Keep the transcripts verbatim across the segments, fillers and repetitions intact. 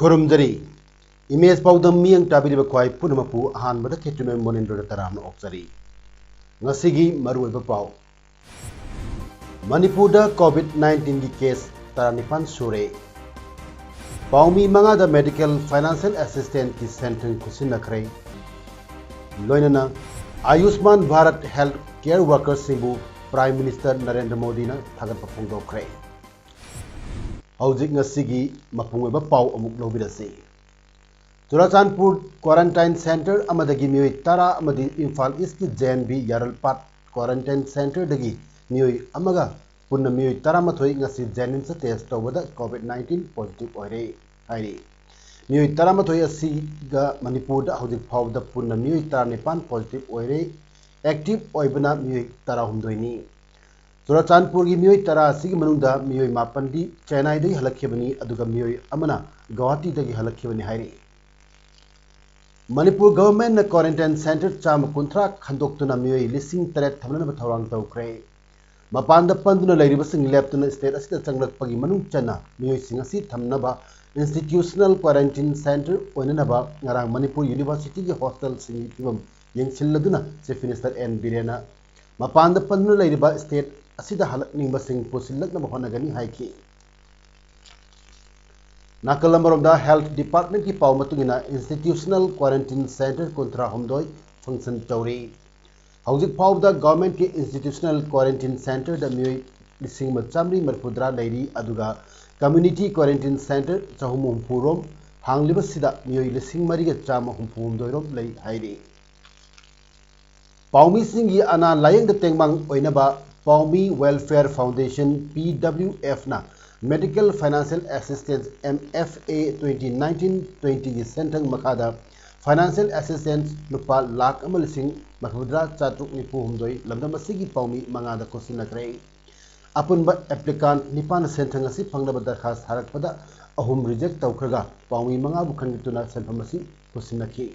ꯈꯨꯔꯨꯝꯖꯔꯤ꯫ Image ꯄꯥꯎꯗꯝ ꯃꯤꯠꯌꯦꯡ ꯇꯥꯕꯤꯔꯤꯕ ꯈ꯭ꯋꯥꯏ ꯄꯨꯝꯅꯃꯛꯄꯨ ꯑꯍꯥꯟꯕꯗ ꯈꯦꯇ꯭ꯔꯤꯃꯌꯨꯝ ꯃꯣꯅꯦꯟꯗ꯭ꯔꯣꯗ ꯇꯔꯥꯝꯅ ꯑꯣꯛꯆꯔꯤ꯫ ꯉꯁꯤꯒꯤ ꯃꯔꯨꯑꯣꯏꯕ ꯄꯥꯎ꯫ ꯃꯅꯤꯄꯨꯔꯗ COVID nineteenꯒꯤ case ꯇꯔꯥꯅꯤꯄꯥꯟ ꯁꯨꯔꯦ꯫ ꯄꯥꯎꯃꯤ ꯃꯉꯥꯗ medical financial assistantꯀꯤ ꯁꯦꯟꯊꯪ ꯈꯨꯠꯁꯤꯟꯅꯈ꯭ꯔꯦ꯫ ꯂꯣꯏꯅꯅ ꯑꯌꯨꯁꯃꯥꯟ Bharat health care workerꯁꯤꯡꯕꯨ Prime Minister Narendra ꯃꯣꯗꯤꯅ ꯊꯥꯒꯠꯄ ꯐꯣꯡꯗꯣꯛꯈ꯭ꯔꯦ꯫ ꯍꯧꯖꯤꯛ ꯉꯁꯤꯒꯤ ꯃꯄꯨꯡ ꯑꯣꯏꯕ ꯄꯥꯎ ꯑꯃꯨꯛ ꯂꯧꯕꯤꯔꯁꯤ꯫ ꯆꯨꯔꯥꯆꯥꯟꯄꯨꯔ quarantine centre ꯑꯃꯗꯒꯤ ꯃꯤꯑꯣꯏ ꯇꯔꯥ ꯑꯃꯗꯤ Imphal Eastꯀꯤ J N V ꯌꯥꯔꯜꯄꯥꯠ quarantine centreꯗꯒꯤ ꯃꯤꯑꯣꯏ ꯑꯃꯒ ꯄꯨꯟꯅ ꯃꯤꯑꯣꯏ ꯇꯔꯥꯃꯥꯊꯣꯏ ꯉꯁꯤ JNIMSꯇ test ꯇꯧꯕꯗ COVID nineteen positive ꯑꯣꯏꯔꯦ ꯍꯥꯏꯔꯤ꯫ ꯃꯤꯑꯣꯏ ꯇꯔꯥꯃꯥꯊꯣꯏ ꯑꯁꯤꯒ ꯃꯅꯤꯄꯨꯔꯗ ꯍꯧꯖꯤꯛ ꯐꯥꯎꯕꯗ ꯄꯨꯟꯅ ꯃꯤꯑꯣꯏ ꯇꯔꯥꯅꯤꯄꯥꯟ positive ꯑꯣꯏꯔꯦ꯫ Active ꯑꯣꯏꯕꯅ ꯃꯤꯑꯣꯏ ꯇꯔꯥꯍꯨꯝꯗꯣꯏꯅꯤ꯫ ꯆꯨꯔꯥꯆꯥꯟꯄꯨꯔꯒꯤ ꯃꯤꯑꯣꯏ ꯇꯔꯥ ꯑꯁꯤꯒꯤ ꯃꯅꯨꯡꯗ ꯃꯤꯑꯣꯏ ꯃꯥꯄꯟꯗꯤ ꯆꯦꯟꯅꯥꯏꯗꯒꯤ ꯍꯜꯂꯛꯈꯤꯕꯅꯤ, ꯑꯗꯨꯒ ꯃꯤꯑꯣꯏ ꯑꯃꯅ ꯒꯧꯍꯥꯇꯤꯗꯒꯤ ꯍꯜꯂꯛꯈꯤꯕꯅꯤ ꯍꯥꯏꯔꯤ꯫ ꯃꯅꯤꯄꯨꯔ governmentꯅ quarantine centre ꯆꯥꯝꯃ ꯀꯨꯟꯊ꯭ꯔꯥ ꯈꯟꯗꯣꯛꯇꯨꯅ ꯃꯤꯑꯣꯏ ꯂꯤꯁꯤꯡ ꯇꯔꯦꯠ ꯊꯝꯅꯅꯕ ꯊꯧꯔꯥꯡ ꯇꯧꯈ꯭ꯔꯦ꯫ ꯃꯄꯥꯟꯗ ꯄꯟꯗꯨꯅ ꯂꯩꯔꯤꯕꯁꯤꯡ ꯂꯦꯞꯇꯨꯅ state ꯑꯁꯤꯗ ꯆꯪꯂꯛꯄꯒꯤ ꯃꯅꯨꯡ ꯆꯟꯅ ꯃꯤꯑꯣꯏꯁꯤꯡ ꯑꯁꯤ ꯊꯝꯅꯕ institutional quarantine centre ꯑꯣꯏꯅꯅꯕ ꯉꯔꯥꯡ ꯃꯅꯤꯄꯨꯔ Universityꯒꯤ hostelꯁꯤꯡꯒꯤ ꯐꯤꯕꯝ ꯌꯦꯡꯁꯤꯜꯂꯗꯨꯅ Chief Minister N ꯕꯤꯔꯦꯟꯅ ꯃꯄꯥꯟꯗ ꯄꯟꯗꯨꯅ ꯂꯩꯔꯤꯕ state ꯑꯁꯤꯗ ꯍꯜꯂꯛꯅꯤꯡꯕꯁꯤꯡ ꯄꯨꯁꯤꯜꯂꯛꯅꯕ ꯍꯣꯠꯅꯒꯅꯤ ꯍꯥꯏꯈꯤ꯫ ꯅꯥꯀꯜ ꯑꯃꯔꯣꯝꯗ health departmentꯀꯤ ꯄꯥꯎ ꯃꯇꯨꯡ ꯏꯟꯅ institutional quarantine centre ꯀꯨꯟꯊ꯭ꯔꯥ ꯍꯨꯝꯗꯣꯏ function ꯇꯧꯔꯤ꯫ ꯍꯧꯖꯤꯛ ꯐꯥꯎꯕꯗ governmentꯀꯤ institutional quarantine centreꯗ ꯃꯤꯑꯣꯏ ꯂꯤꯁꯤꯡ ꯑꯃ ꯆꯥꯃꯔꯤ ꯃꯔꯤꯐꯨꯇꯔꯥ ꯂꯩꯔꯤ, ꯑꯗꯨꯒ community quarantine centre ꯆꯍꯨꯝ ꯍꯨꯝꯐꯨ ꯔꯣꯝ ꯍꯥꯡꯂꯤꯕꯁꯤꯗ ꯃꯤꯑꯣꯏ ꯂꯤꯁꯤꯡ ꯃꯔꯤꯒ ꯆꯥꯝꯃ ꯍꯨꯝꯐꯨ ꯍꯨꯝꯗꯣꯏ ꯔꯣꯝ ꯂꯩ ꯍꯥꯏꯔꯤ꯫ ꯄꯥꯎꯃꯤꯁꯤꯡꯒꯤ ꯑꯅꯥ ꯂꯥꯌꯦꯡꯗ ꯇꯦꯡꯕꯥꯡ ꯑꯣꯏꯅꯕ Paumi Welfare Foundation, P W Fꯅ Medical Financial Assistance, M F A, twenty nineteen twenty ꯒꯤ ꯁꯦꯟꯊꯪ ꯃꯈꯥꯗ financial assistance ꯂꯨꯄꯥ ꯂꯥꯈ ꯑꯃ ꯂꯤꯁꯤꯡ ꯃꯔꯤꯐꯨꯇꯔꯥ ꯆꯥꯇ꯭ꯔꯨꯛ ꯅꯤꯐꯨ ꯍꯨꯝꯗꯣꯏ ꯂꯝꯗꯝ ꯑꯁꯤꯒꯤ ꯄꯥꯎꯃꯤ ꯃꯉꯥꯗ ꯈꯨꯠꯁꯤꯟꯅꯈ꯭ꯔꯦ꯫ ꯑꯄꯨꯟꯕ applicant ꯅꯤꯄꯥꯟꯅ ꯁꯦꯟꯊꯪ ꯑꯁꯤ ꯐꯪꯅꯕ ꯗꯔꯈꯥꯁ ꯊꯥꯔꯛꯄꯗ ꯑꯍꯨꯝ reject ꯇꯧꯈ꯭ꯔꯒ ꯄꯥꯎꯃꯤ ꯃꯉꯥꯕꯨ ꯈꯟꯒꯠꯇꯨꯅ ꯁꯦꯟꯐꯝ ꯑꯁꯤ ꯈꯨꯠꯁꯤꯟꯅꯈꯤ꯫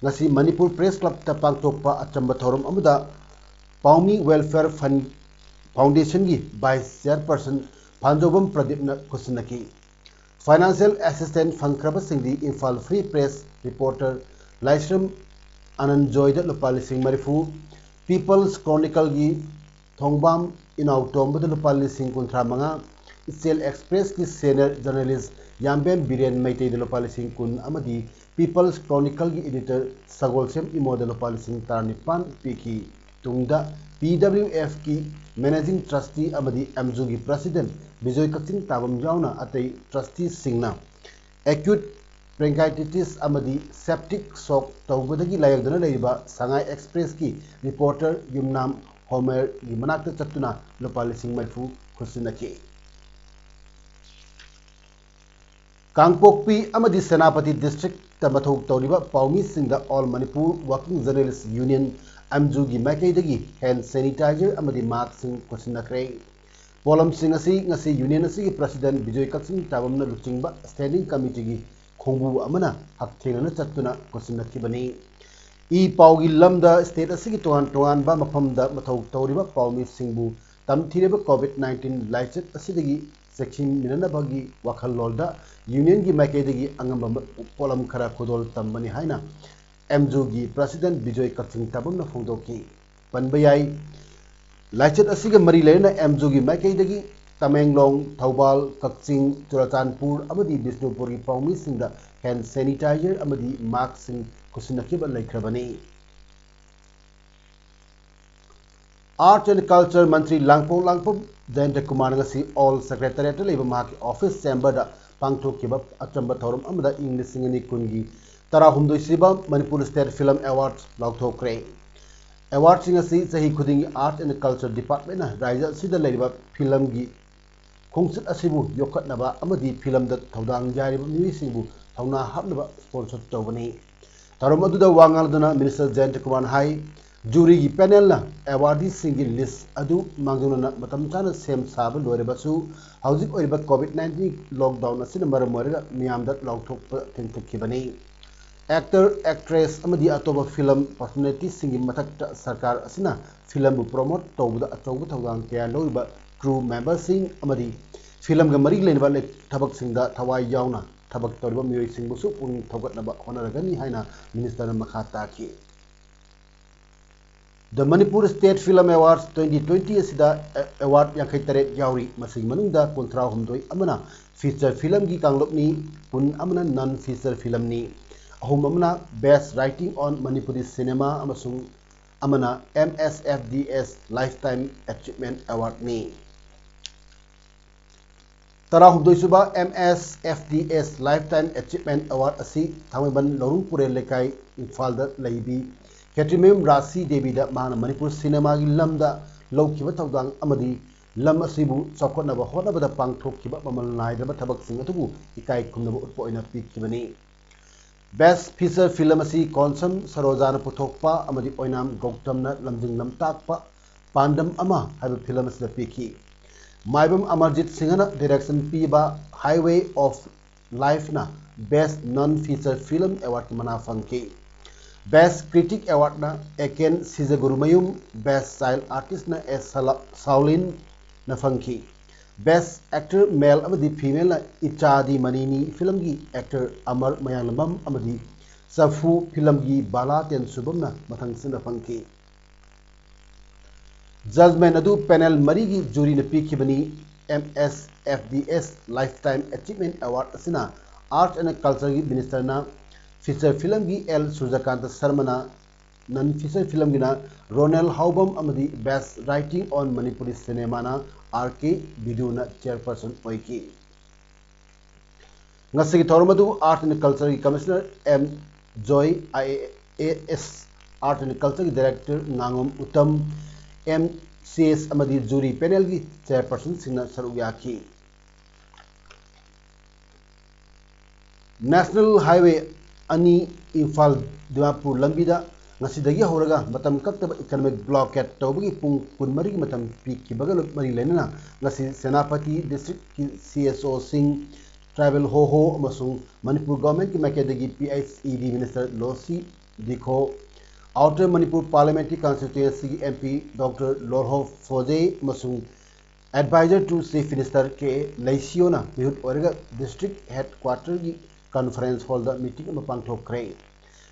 ꯉꯁꯤ ꯃꯅꯤꯄꯨꯔ Press Clubꯇ ꯄꯥꯡꯊꯣꯛꯄ ꯑꯆꯝꯕ ꯊꯧꯔꯝ ꯑꯃꯗ ꯄꯥꯎꯃꯤ Welfare Fund Foundationꯒꯤ Vice Chairperson ꯐꯥꯟꯖꯧꯕꯝ ꯄ꯭ꯔꯗꯤꯞꯅ ꯈꯨꯠꯁꯤꯟꯅꯈꯤ꯫ Financial assistance ꯐꯪꯈ꯭ꯔꯕꯁꯤꯡꯗꯤ Imphal Free Press reporter ꯂꯥꯏꯁ꯭ꯔꯝ ꯑꯅꯟꯖꯣꯏꯗ ꯂꯨꯄꯥ ꯂꯤꯁꯤꯡ ꯃꯔꯤꯐꯨ, People's Chronicleꯒꯤ ꯊꯣꯡꯕꯥꯝ ꯏꯅꯥꯎꯇꯣꯝꯕꯗ ꯂꯨꯄꯥ ꯂꯤꯁꯤꯡ ꯀꯨꯟꯊ꯭ꯔꯥ ꯃꯉꯥ, ꯏꯆꯦꯜ Expressꯀꯤ senior journalist ꯌꯥꯝꯕꯦꯝ ꯕꯤꯔꯦꯟ ꯃꯩꯇꯩꯗ ꯂꯨꯄꯥ ꯂꯤꯁꯤꯡ ꯀꯨꯟ ꯑꯃꯗꯤ People's Chronicleꯒꯤ editor ꯁꯒꯣꯜꯁꯦꯝ ꯏꯃꯣꯗ ꯂꯨꯄꯥ ꯂꯤꯁꯤꯡ ꯇꯔꯥꯅꯤꯄꯥꯟ ꯄꯤꯈꯤ꯫ ꯇꯨꯡꯗ P W Fꯀꯤ Managing Trustee ꯑꯃꯗꯤ ꯑꯦꯝꯖꯨꯒꯤ President ꯕꯤꯖꯣꯏ ꯀꯛꯆꯤꯡ ꯇꯥꯕꯝ ꯌꯥꯎꯅ ꯑꯇꯩ trusteeꯁꯤꯡꯅ acute bronchitis ꯑꯃꯗꯤ septic shock ꯇꯧꯕꯗꯒꯤ ꯂꯥꯌꯦꯡꯗꯨꯅ ꯂꯩꯔꯤꯕ ꯁꯉꯥꯏ Expressꯀꯤ reporter ꯌꯨꯝꯅꯥꯝ ꯍꯣꯃꯔꯒꯤ ꯃꯅꯥꯛꯇ ꯆꯠꯇꯨꯅ ꯂꯨꯄꯥ ꯂꯤꯁꯤꯡ ꯃꯔꯤꯐꯨ ꯈꯨꯠꯁꯤꯟꯅꯈꯤ꯫ ꯀꯥꯡꯄꯣꯛꯄꯤ ꯑꯃꯗꯤ ꯁꯦꯅꯥꯄꯇꯤ districtꯇ ꯃꯊꯧ ꯇꯧꯔꯤꯕ ꯄꯥꯎꯃꯤꯁꯤꯡꯗ All Manipur Working Journalist Union, ꯑꯦꯝꯖꯨꯒꯤ ꯃꯥꯏꯀꯩꯗꯒꯤ hand sanitizer ꯑꯃꯗꯤ maskꯁꯤꯡ ꯈꯨꯠꯁꯤꯟꯅꯈ꯭ꯔꯦ꯫ ꯄꯣꯠꯂꯝꯁꯤꯡ ꯑꯁꯤ ꯉꯁꯤ union ꯑꯁꯤꯒꯤ president ꯕꯤꯖꯣꯏ ꯀꯛꯆꯤꯡ ꯇꯥꯕꯝꯅ ꯂꯨꯆꯤꯡꯕ standing committeeꯒꯤ ꯈꯣꯡꯕꯨ ꯑꯃꯅ ꯍꯛꯊꯦꯡꯅꯅ ꯆꯠꯇꯨꯅ ꯈꯨꯠꯁꯤꯟꯅꯈꯤꯕꯅꯤ꯫ ꯏ ꯄꯥꯎꯒꯤ ꯂꯝꯗ state ꯑꯁꯤꯒꯤ ꯇꯣꯉꯥꯟ ꯇꯣꯉꯥꯟꯕ ꯃꯐꯝꯗ ꯃꯊꯧ ꯇꯧꯔꯤꯕ ꯄꯥꯎꯃꯤꯁꯤꯡꯕꯨ ꯇꯝꯊꯤꯔꯕ COVID nineteen ꯂꯥꯏꯆꯠ ꯑꯁꯤꯗꯒꯤ ꯆꯦꯛꯁꯤꯟꯃꯤꯟꯅꯅꯕꯒꯤ ꯋꯥꯈꯜꯂꯣꯟꯗ unionꯒꯤ ꯃꯥꯏꯀꯩꯗꯒꯤ ꯑꯉꯝꯕ ꯄꯣꯠꯂꯝ ꯈꯔ ꯈꯨꯗꯣꯜ ꯇꯝꯕꯅꯤ ꯍꯥꯏꯅ ꯑꯦꯝꯖꯨꯒꯤ president ꯕꯤꯖꯣꯏ ꯀꯛꯆꯤꯡ ꯇꯥꯕꯝꯅ ꯐꯣꯡꯗꯣꯛꯈꯤ꯫ ꯄꯟꯕ ꯌꯥꯏ, ꯂꯥꯏꯆꯠ ꯑꯁꯤꯒ ꯃꯔꯤ ꯂꯩꯅꯅ ꯑꯦꯝꯖꯨꯒꯤ ꯃꯥꯏꯀꯩꯗꯒꯤ ꯇꯃꯦꯡꯂꯣꯡ, ꯊꯧꯕꯥꯜ, ꯀꯛꯆꯤꯡ, ꯆꯨꯔꯆꯥꯟꯄꯨꯔ ꯑꯃꯗꯤ ꯕꯤꯁꯅꯨꯄꯨꯔꯒꯤ ꯄꯥꯎꯃꯤꯁꯤꯡꯗ hand sanitizer ꯑꯃꯗꯤ maskꯁꯤꯡ ꯈꯨꯠꯁꯤꯟꯅꯈꯤꯕ ꯂꯩꯈ꯭ꯔꯕꯅꯤ꯫ Arts and Culture ꯃꯟꯇ꯭ꯔꯤ ꯂꯥꯡꯄꯣꯛ ꯂꯥꯡꯄꯣꯛ ꯖꯌꯟꯇ ꯀꯨꯃꯥꯔ ꯉꯁꯤ Old Secretariatꯇ ꯂꯩꯕ ꯃꯍꯥꯛꯀꯤ office chamberꯗ ꯄꯥꯡꯊꯣꯛꯈꯤꯕ ꯑꯆꯝꯕ ꯊꯧꯔꯝ ꯑꯃꯗ ꯏꯪ ꯂꯤꯁꯤꯡ ꯑꯅꯤ ꯀꯨꯟꯒꯤ ꯇꯔꯥꯍꯨꯝꯗꯣꯏ ꯁꯨꯕ Manipur State Film Awards ꯂꯥꯎꯊꯣꯛꯈ꯭ꯔꯦ꯫ Awardꯁꯤꯡ ꯑꯁꯤ ꯆꯍꯤ ꯈꯨꯗꯤꯡꯒꯤ Arts and Culture Departmentꯅ ꯔꯥꯖ꯭ꯌ ꯑꯁꯤꯗ ꯂꯩꯔꯤꯕ ꯐꯤꯂꯝꯒꯤ ꯈꯣꯡꯆꯠ ꯑꯁꯤꯕꯨ ꯌꯣꯛꯈꯠꯅꯕ ꯑꯃꯗꯤ ꯐꯤꯂꯝꯗ ꯊꯧꯗꯥꯡ ꯌꯥꯔꯤꯕ ꯃꯤꯑꯣꯏꯁꯤꯡꯕꯨ ꯊꯧꯅꯥ ꯍꯥꯞꯅꯕ sponsor ꯇꯧꯕꯅꯤ꯫ ꯊꯧꯔꯝ ꯑꯗꯨꯗ ꯋꯥ ꯉꯥꯡꯂꯗꯨꯅ Minister ꯖꯌꯟꯇ ꯀꯨꯃꯥꯔꯅ ꯍꯥꯏ, juryꯒꯤ panelꯅ awardee ꯁꯤꯡꯒꯤ list ꯑꯗꯨ ꯃꯥꯡꯖꯧꯅꯅ ꯃꯇꯝ ꯆꯥꯅ ꯁꯦꯝ ꯁꯥꯕ ꯂꯣꯏꯔꯕꯁꯨ, ꯍꯧꯖꯤꯛ ꯑꯣꯏꯔꯤꯕ COVID nineteen lockdown ꯑꯁꯤꯅ ꯃꯔꯝ ꯑꯣꯏꯔꯒ ꯃꯤꯌꯥꯝꯗ ꯂꯥꯎꯊꯣꯛꯄ ꯊꯦꯡꯊꯈꯤꯕꯅꯤ꯫ Actor, actress ꯑꯃꯗꯤ ꯑꯇꯣꯞꯄ film personalityꯁꯤꯡꯒꯤ ꯃꯊꯛꯇ ꯁꯔꯀꯥꯔ ꯑꯁꯤꯅ ꯐꯤꯂꯝꯕꯨ promote ꯇꯧꯕꯗ ꯑꯆꯧꯕ ꯊꯧꯗꯥꯡ ꯀꯌꯥ ꯂꯧꯔꯤꯕ crew memberꯁꯤꯡ ꯑꯃꯗꯤ ꯐꯤꯂꯝꯒ ꯃꯔꯤ ꯂꯩꯅꯕ ꯂꯩ-, ꯊꯕꯛꯁꯤꯡꯗ ꯊꯋꯥꯏ ꯌꯥꯎꯅ ꯊꯕꯛ ꯇꯧꯔꯤꯕ ꯃꯤꯑꯣꯏꯁꯤꯡꯕꯨꯁꯨ ꯄꯨꯛꯅꯤꯡ ꯊꯧꯒꯠꯅꯕ ꯍꯣꯠꯅꯔꯒꯅꯤ ꯍꯥꯏꯅ Ministerꯅ ꯃꯈꯥ ꯇꯥꯈꯤ꯫ The Manipur State Film Awards twenty twenty ꯑꯁꯤꯗ ꯑꯦ-, award ꯌꯥꯡꯈꯩ ꯇꯔꯦꯠ ꯌꯥꯎꯔꯤ꯫ ꯃꯁꯤꯒꯤ ꯃꯅꯨꯡꯗ ꯀꯨꯟꯊ꯭ꯔꯥ ꯍꯨꯝꯗꯣꯏ ꯑꯃꯅ feature filmꯒꯤ ꯀꯥꯡꯂꯨꯞꯅꯤ, ꯀꯨꯟ ꯑꯃꯅ non feature filmꯅꯤ, ꯑꯍꯨꯝ ꯑꯃꯅ Best Writing on Manipuri Cinema ꯑꯃꯁꯨꯡ ꯑꯃꯅ M S F D S Lifetime Achievement Awardꯅꯤ꯫ ꯇꯔꯥꯍꯨꯝꯗꯣꯏꯁꯨꯕ M S F D S Lifetime Achievement Award ꯑꯁꯤ ꯊꯥꯡꯃꯩꯕꯟ ꯂꯧꯔꯨꯡ ꯄꯨꯔꯦꯜ ꯂꯩꯀꯥꯏ, ꯏꯝꯐꯥꯜꯗ ꯂꯩꯕꯤ ꯈꯦꯇ꯭ꯔꯤꯃꯌꯨꯝ ꯔꯥꯁꯤ ꯗꯦꯕꯤꯗ ꯃꯍꯥꯛꯅ ꯃꯅꯤꯄꯨꯔ ꯁꯤꯅꯦꯃꯥꯒꯤ ꯂꯝꯗ ꯂꯧꯈꯤꯕ ꯊꯧꯗꯥꯡ ꯑꯃꯗꯤ ꯂꯝ ꯑꯁꯤꯕꯨ ꯆꯥꯎꯈꯠꯅꯕ ꯍꯣꯠꯅꯕꯗ ꯄꯥꯡꯊꯣꯛꯈꯤꯕ ꯃꯃꯜ ꯅꯥꯏꯗ꯭ꯔꯕ ꯊꯕꯛꯁꯤꯡ ꯑꯗꯨꯕꯨ ꯏꯀꯥꯏ ꯈꯨꯝꯅꯕ ꯎꯠꯄ ꯑꯣꯏꯅ ꯄꯤꯈꯤꯕꯅꯤ꯫ Best Feature Film ꯑꯁꯤ ꯀꯣꯟꯁꯝ ꯁꯔꯣꯖꯥꯅ ꯄꯨꯊꯣꯛꯄ ꯑꯃꯗꯤ ꯑꯣꯏꯅꯥꯝ ꯒꯧꯇꯝꯅ ꯂꯝꯖꯤꯡ ꯂꯝꯇꯥꯛꯄ ꯄꯥꯟꯗꯝ ꯑꯃ ꯍꯥꯏꯕ ꯐꯤꯂꯝ ꯑꯁꯤꯗ ꯄꯤꯈꯤ꯫ ꯃꯥꯏꯕꯝ ꯑꯃꯔꯖꯤꯠ ꯁꯤꯡꯍꯅ direction ꯄꯤꯕ Highway of Lifeꯅ Best Non Feature Film Awardꯀꯤ ꯃꯅꯥ ꯐꯪꯈꯤ꯫ Best Critic Awardꯅ ꯑꯦ ꯀꯦꯟ ꯁꯤꯖꯒꯨꯔꯨꯃꯌꯨꯝ, Best Child Artistꯅ ꯑꯦꯁ ꯁꯂ-, ꯁꯥꯎꯂꯤꯟꯅ ꯐꯪꯈꯤ꯫ Best Actor Male ꯑꯃꯗꯤ Femaleꯅ ꯏꯆꯥꯗꯤ ꯃꯅꯤꯅꯤ ꯐꯤꯂꯝꯒꯤ actor ꯑꯃꯔ ꯃꯌꯥꯡꯂꯝꯕꯝ ꯑꯃꯗꯤ ꯆꯐꯨ ꯐꯤꯂꯝꯒꯤ ꯕꯥꯂꯥ ꯇꯦꯟꯁꯨꯕꯝꯅ ꯃꯊꯪꯁꯤꯠꯅ ꯐꯪꯈꯤ꯫ Judgement ꯑꯗꯨ panel ꯃꯔꯤꯒꯤ juryꯅ ꯄꯤꯈꯤꯕꯅꯤ꯫ M S F D S Lifetime Achievement Award ꯑꯁꯤꯅ Arts and Cultureꯒꯤ Ministerꯅ feature filmꯒꯤ L Surajkanta ꯁꯔꯃꯅ, non feature filmꯒꯤꯅ Ronel ꯍꯥꯎꯕꯝ ꯑꯃꯗꯤ Best Writing on Manipuri Cinemaꯅ R K ꯕꯤꯗꯨꯅ chairperson ꯑꯣꯏꯈꯤ꯫ ꯉꯁꯤꯒꯤ ꯊꯧꯔꯝ ꯑꯗꯨ Art and Cultureꯒꯤ Commissioner M joy, I A S, Art and Cultureꯒꯤ Director ꯉꯥꯉꯣꯝ Uttam, M C S ꯑꯃꯗꯤ jury ꯄꯦꯅꯦꯜꯒꯤ ꯆꯦꯌꯔꯄꯔꯁꯟꯁꯤꯡꯅ ꯁꯔꯨꯛ ꯌꯥꯈꯤ꯫ National highway ꯑꯅꯤ ꯏꯝꯐꯥꯜ ꯗꯤꯃꯥꯄꯨꯔ ꯂꯝꯕꯤꯗ ꯉꯁꯤꯗꯒꯤ ꯍꯧꯔꯒ ꯃꯇꯝ ꯀꯛꯇꯕ ꯏꯀꯅꯣꯃꯤꯛ ꯕ꯭ꯂꯣꯀꯦꯠ ꯇꯧꯕꯒꯤ ꯄꯨꯡ ꯀꯨꯟꯃꯔꯤꯒꯤ ꯃꯇꯝ ꯄꯤꯈꯤꯕꯒ ꯃꯔꯤ ꯂꯩꯅꯅ ꯉꯁꯤ ꯁꯦꯅꯥꯄꯇꯤ ꯗꯤꯁꯇ꯭ꯔꯤꯛꯀꯤ ꯁꯤ ꯑꯦꯁ ꯑꯣꯁꯤꯡ, ꯇ꯭ꯔꯥꯏꯕꯦꯜ ꯍꯣꯍꯣ ꯑꯃꯁꯨꯡ ꯃꯅꯤꯄꯨꯔ ꯒꯚꯔꯟꯃꯦꯟꯠꯀꯤ ꯃꯥꯏꯀꯩꯗꯒꯤ P H E D minister Losi Dikho, outer Manipur parliamentary ꯀꯟꯁꯇꯤꯇ꯭ꯋꯦꯟꯁꯤꯒꯤ M P doctor Lorho Pfoze ꯑꯃꯁꯨꯡ Advisor to Chief Minister K ꯂꯩꯁꯤꯌꯣꯅ ꯃꯤꯍꯨꯠ ꯑꯣꯏꯔꯒ ꯗꯤꯁꯇ꯭ꯔꯤꯛ ꯍꯦꯗ ꯀ꯭ꯋꯥꯇꯔꯒꯤ ꯀꯟꯐꯔꯦꯟꯁ ꯍꯣꯜꯗ ꯃꯤꯇꯤꯡ ꯑꯃ ꯄꯥꯡꯊꯣꯛꯈ꯭ꯔꯦ꯫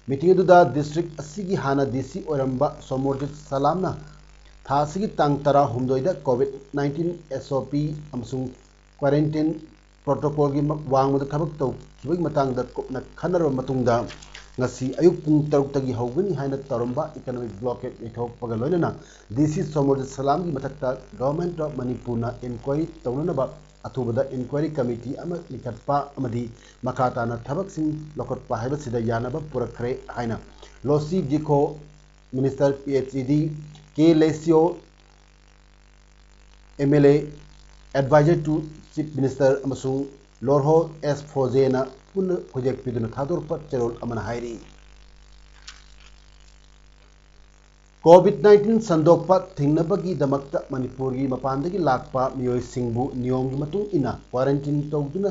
ꯃꯤꯇꯤꯡ ꯑꯗꯨꯗ ꯗꯤꯁꯇ꯭ꯔꯤꯛ ꯑꯁꯤꯒꯤ ꯍꯥꯟꯅ ꯗꯤ ꯁꯤ ꯑꯣꯏꯔꯝꯕ ꯁꯣꯃꯣꯔꯖꯤꯠ ꯁꯂꯥꯝꯅ ꯊꯥ ꯑꯁꯤꯒꯤ ꯇꯥꯡ ꯇꯔꯥꯍꯨꯝꯗꯣꯏꯗ ꯀꯣꯚꯤꯗ ꯅꯥꯏꯟꯇꯤꯟ ꯑꯦꯁ ꯑꯣ ꯄꯤ ꯑꯃꯁꯨꯡ ꯀ꯭ꯋꯥꯔꯦꯟꯇꯤꯟ ꯄ꯭ꯔꯣꯇꯣꯀꯣꯜꯒꯤ ꯃ-, ꯋꯥꯡꯃꯗ ꯊꯕꯛ ꯇꯧꯈꯤꯕꯒꯤ ꯃꯇꯥꯡꯗ ꯀꯨꯞꯅ ꯈꯟꯅꯔꯕ ꯃꯇꯨꯡꯗ ꯉꯁꯤ ꯑꯌꯨꯛ ꯄꯨꯡ ꯇꯔꯨꯛꯇꯒꯤ ꯍꯧꯒꯅꯤ ꯍꯥꯏꯅ ꯇꯧꯔꯝꯕ ꯏꯀꯅꯣꯃꯤꯛ ꯕ꯭ꯂꯣꯀꯦꯠ ꯌꯩꯊꯣꯛꯄꯒ ꯂꯣꯏꯅꯅ ꯗꯤ ꯁꯤ ꯁꯣꯃꯣꯔꯖꯤꯠ ꯁꯂꯥꯝꯒꯤ ꯃꯊꯛꯇ ꯒꯚꯔꯟꯃꯦꯟꯠ ꯑꯣꯐ ꯃꯅꯤꯄꯨꯔꯅ ꯏꯟꯀ꯭ꯋꯥꯏꯔꯤ ꯇꯧꯅꯅꯕ ꯑꯊꯨꯕꯗ ꯏꯟꯀ꯭ꯋꯥꯏꯔꯤ ꯀꯃꯤꯇꯤ ꯑꯃ ꯂꯤꯡꯈꯠꯄ ꯑꯃꯗꯤ ꯃꯈꯥ ꯇꯥꯅ ꯊꯕꯛꯁꯤꯡ ꯂꯧꯈꯠꯄ ꯍꯥꯏꯕꯁꯤꯗ ꯌꯥꯅꯕ ꯄꯨꯔꯛꯈ꯭ꯔꯦ ꯍꯥꯏꯅ Losi Dikho, minister P H E D, K Leishiyo, M L A, Advisor to Chief Minister ꯑꯃꯁꯨꯡ ꯂꯣꯔꯍꯣ ꯑꯦꯁ ꯐꯣꯖꯦꯅ ꯄꯨꯟꯅ ꯈꯨꯗꯦꯛ ꯄꯤꯗꯨꯅ ꯊꯥꯗꯣꯔꯛꯄ ꯆꯦꯔꯣꯜ ꯑꯃꯅ ꯍꯥꯏꯔꯤ꯫ ꯀꯣꯚꯤꯗ ꯅꯥꯏꯟꯇꯤꯟ ꯁꯟꯗꯣꯛꯄ ꯊꯤꯡꯅꯕꯒꯤꯗꯃꯛꯇ ꯃꯅꯤꯄꯨꯔꯒꯤ ꯃꯄꯥꯟꯗꯒꯤ ꯂꯥꯛꯄ ꯃꯤꯑꯣꯏꯁꯤꯡꯕꯨ ꯅꯤꯌꯣꯝꯒꯤ ꯃꯇꯨꯡ ꯏꯟꯅ ꯀ꯭ꯋꯥꯔꯦꯟꯇꯤꯟ ꯇꯧꯗꯨꯅ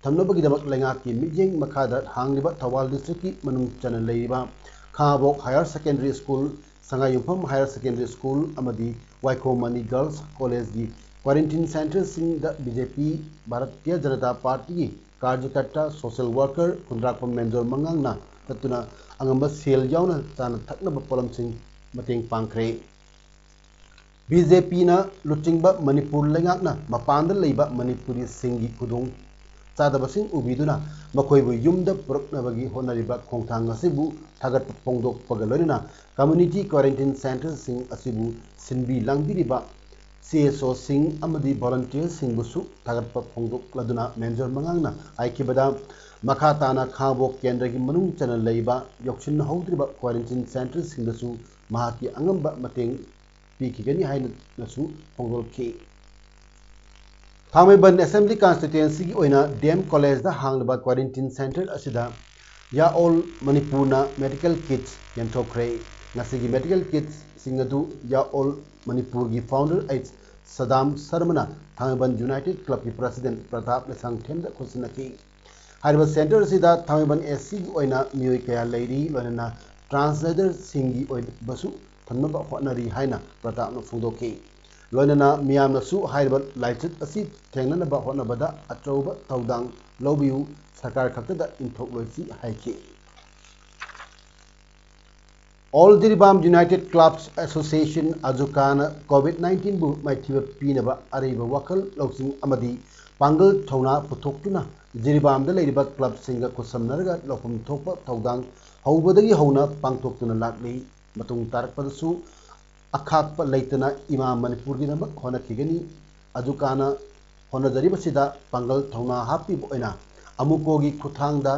ꯊꯝꯅꯕꯒꯤꯗꯃꯛ ꯂꯩꯉꯥꯛꯀꯤ ꯃꯤꯠꯌꯦꯡ ꯃꯈꯥꯗ ꯍꯥꯡꯂꯤꯕ ꯊꯧꯕꯥꯜ ꯗꯤꯁꯇ꯭ꯔꯤꯛꯀꯤ ꯃꯅꯨꯡ ꯆꯟꯅ ꯂꯩꯔꯤꯕ ꯈꯥꯉꯕꯣꯛ ꯍꯥꯌꯔ ꯁꯦꯀꯦꯟꯗꯔꯤ ꯁ꯭ꯀꯨꯜ, ꯁꯉꯥꯏꯌꯨꯝꯐꯝ ꯍꯥꯌꯔ ꯁꯦꯀꯦꯟꯗꯔꯤ ꯁ꯭ꯀꯨꯜ ꯑꯃꯗꯤ ꯋꯥꯏꯈꯣꯝ ꯃꯅꯤ ꯒꯔꯜꯁ ꯀꯣꯂꯦꯖꯀꯤ ꯀ꯭ꯋꯥꯔꯦꯟꯇꯤꯟ ꯁꯦꯟꯇꯔꯁꯤꯡꯗ ꯕꯤ ꯖꯦ ꯄꯤ, ꯚꯥꯔꯇꯤꯌ ꯖꯅꯇꯥ ꯄꯥꯔꯇꯤꯒꯤ ꯀꯥꯔꯖꯀꯔꯇꯥ, ꯁꯣꯁꯦꯜ ꯋꯥꯔꯀꯔ ꯈꯨꯟꯗ꯭ꯔꯥꯛꯄꯝ ꯃꯦꯟꯖꯣꯔ ꯃꯉꯥꯡꯅ ꯆꯠꯇꯨꯅ ꯑꯉꯝꯕ ꯁꯦꯜ ꯌꯥꯎꯅ ꯆꯥꯅ ꯊꯛꯅꯕ ꯄꯣꯠꯂꯝꯁꯤꯡ ꯃꯇꯦꯡ ꯄꯥꯡꯈ꯭ꯔꯦ꯫ ꯕꯤ ꯖꯦ ꯄꯤꯅ ꯂꯨꯆꯤꯡꯕ ꯃꯅꯤꯄꯨꯔ ꯂꯩꯉꯥꯛꯅ ꯃꯄꯥꯟꯗ ꯂꯩꯕ ꯃꯅꯤꯄꯨꯔꯤꯁꯤꯡꯒꯤ ꯈꯨꯗꯣꯡ ꯆꯥꯗꯕꯁꯤꯡ ꯎꯕꯤꯗꯨꯅ ꯃꯈꯣꯏꯕꯨ ꯌꯨꯝꯗ ꯄꯨꯔꯛꯅꯕꯒꯤ ꯍꯣꯠꯅꯔꯤꯕ ꯈꯣꯡꯊꯥꯡ ꯑꯁꯤꯕꯨ ꯊꯥꯒꯠꯄ ꯐꯣꯡꯗꯣꯛꯄꯒ ꯂꯣꯏꯅꯅ ꯀꯝꯃ꯭ꯌꯨꯅꯤꯇꯤ ꯀ꯭ꯋꯥꯔꯦꯟꯇꯤꯟ ꯁꯦꯟꯇꯔꯁꯤꯡ ꯑꯁꯤꯕꯨ ꯁꯤꯟꯕꯤ ꯂꯥꯡꯕꯤꯔꯤꯕ ꯁꯤ ꯑꯦꯁ ꯑꯣꯁꯤꯡ ꯑꯃꯗꯤ ꯚꯣꯂꯨꯟꯇꯤꯌꯔꯁꯤꯡꯕꯨꯁꯨ ꯊꯥꯒꯠꯄ ꯐꯣꯡꯗꯣꯛꯂꯗꯨꯅ ꯃꯦꯟꯖꯣꯔ ꯃꯉꯥꯡꯅ ꯍꯥꯏꯈꯤꯕꯗ, ꯃꯈꯥ ꯇꯥꯅ ꯈꯥꯉꯕꯣꯛ ꯀꯦꯟꯗ꯭ꯔꯒꯤ ꯃꯅꯨꯡ ꯆꯟꯅ ꯂꯩꯕ ꯌꯧꯁꯤꯟꯅꯍꯧꯗ꯭ꯔꯤꯕ ꯀ꯭ꯋꯥꯔꯦꯟꯇꯤꯟ ꯁꯦꯟꯇꯔꯁꯤꯡꯗꯁꯨ ꯃꯍꯥꯛꯀꯤ ꯑꯉꯝꯕ ꯃꯇꯦꯡ ꯄꯤꯈꯤꯒꯅꯤ ꯍꯥꯏꯅꯁꯨ ꯐꯣꯡꯗꯣꯛꯈꯤ꯫ ꯊꯥꯡꯃꯩꯕꯟ ꯑꯦꯁꯦꯝꯕ꯭ꯂꯤ ꯀꯟꯁꯇꯤꯇ꯭ꯋꯦꯟꯁꯤꯒꯤ ꯑꯣꯏꯅ ꯗꯤ ꯑꯦꯝ ꯀꯣꯂꯦꯖꯗ ꯍꯥꯡꯂꯤꯕ ꯀ꯭ꯋꯥꯔꯦꯟꯇꯤꯟ ꯁꯦꯟꯇꯔ ꯑꯁꯤꯗ ꯌꯥ ꯑꯣꯜ ꯃꯅꯤꯄꯨꯔꯅ ꯃꯦꯗꯤꯀꯦꯜ ꯀꯤꯠꯁ ꯌꯦꯟꯊꯣꯛꯈ꯭ꯔꯦ꯫ ꯉꯁꯤꯒꯤ ꯃꯦꯗꯤꯀꯦꯜ ꯀꯤꯠꯁꯁꯤꯡ ꯑꯗꯨ ꯌꯥ ꯑꯣꯜ ꯃꯅꯤꯄꯨꯔꯒꯤ ꯐꯥꯎꯟꯗꯔ ꯑꯩꯆ ꯁꯗꯥꯝ ꯁꯔꯃꯅ ꯊꯥꯡꯃꯩꯕꯟ ꯌꯨꯅꯥꯏꯇꯦꯠ ꯀ꯭ꯂꯕꯀꯤ ꯄ꯭ꯔꯁꯤꯗꯦꯟ ꯄ꯭ꯔꯇꯥꯞ ꯂꯩꯁꯥꯡꯊꯦꯝꯗ ꯈꯨꯠꯁꯤꯟꯅꯈꯤ꯫ ꯍꯥꯏꯔꯤꯕ ꯁꯦꯟꯇꯔ ꯑꯁꯤꯗ ꯊꯥꯡꯃꯩꯕꯟ ꯑꯦꯁ ꯁꯤꯒꯤ ꯑꯣꯏꯅ ꯃꯤꯑꯣꯏ ꯀꯌꯥ ꯂꯩꯔꯤ, ꯂꯣꯏꯅꯅ ꯇ꯭ꯔꯥꯟꯁꯖꯦꯟꯗꯔꯁꯤꯡꯒꯤ ꯑꯣꯏꯕꯁꯨ ꯊꯝꯅꯕ ꯍꯣꯠꯅꯔꯤ ꯍꯥꯏꯅ ꯄ꯭ꯔꯇꯥꯞꯅ ꯐꯣꯡꯗꯣꯛꯈꯤ꯫ ꯂꯣꯏꯅꯅ ꯃꯤꯌꯥꯝꯅꯁꯨ ꯍꯥꯏꯔꯤꯕ ꯂꯥꯏꯆꯠ ꯑꯁꯤ ꯊꯦꯡꯅꯅꯕ ꯍꯣꯠꯅꯕꯗ ꯑꯆꯧꯕ ꯊꯧꯗꯥꯡ ꯂꯧꯕꯤꯌꯨ, ꯁꯔꯀꯥꯔ ꯈꯛꯇꯗ ꯏꯟꯊꯣꯛꯂꯣꯏꯁꯤ ꯍꯥꯏꯈꯤ꯫ All Jiribam United Clubs Association, ꯑꯖꯨꯀꯥꯅ ꯀꯣꯚꯤꯗ ꯅꯥꯏꯟꯇꯤꯟꯕꯨ ꯃꯥꯏꯊꯤꯕ ꯄꯤꯅꯕ ꯑꯔꯩꯕ ꯋꯥꯈꯜ ꯂꯧꯁꯤꯡ ꯑꯃꯗꯤ ꯄꯥꯡꯒꯜ ꯊꯧꯅꯥ ꯄꯨꯊꯣꯛꯇꯨꯅ ꯖꯤꯔꯤꯕꯥꯝꯗ ꯂꯩꯔꯤꯕ ꯀ꯭ꯂꯕꯁꯤꯡꯒ ꯈꯨꯠꯁꯝꯅꯔꯒ ꯂꯧꯐꯝ ꯊꯣꯛꯄ ꯊꯧꯗꯥꯡ ꯍꯧꯕꯗꯒꯤ ꯍꯧꯅ ꯄꯥꯡꯊꯣꯛꯇꯨꯅ ꯂꯥꯛꯂꯤ꯫ ꯃꯇꯨꯡ ꯇꯥꯔꯛꯄꯗꯁꯨ ꯑꯈꯥꯛꯄ ꯂꯩꯇꯅ ꯏꯃꯥ ꯃꯅꯤꯄꯨꯔꯒꯤꯗꯃꯛ ꯍꯣꯠꯅꯈꯤꯒꯅꯤ꯫ ꯑꯖꯨꯀꯥꯅ ꯍꯣꯠꯅꯖꯔꯤꯕꯁꯤꯗ ꯄꯥꯡꯒꯜ ꯊꯧꯅꯥ ꯍꯥꯞꯄꯤꯕ ꯑꯣꯏꯅ ꯑꯃꯨꯀꯣꯒꯤ ꯈꯨꯠꯊꯥꯡꯗ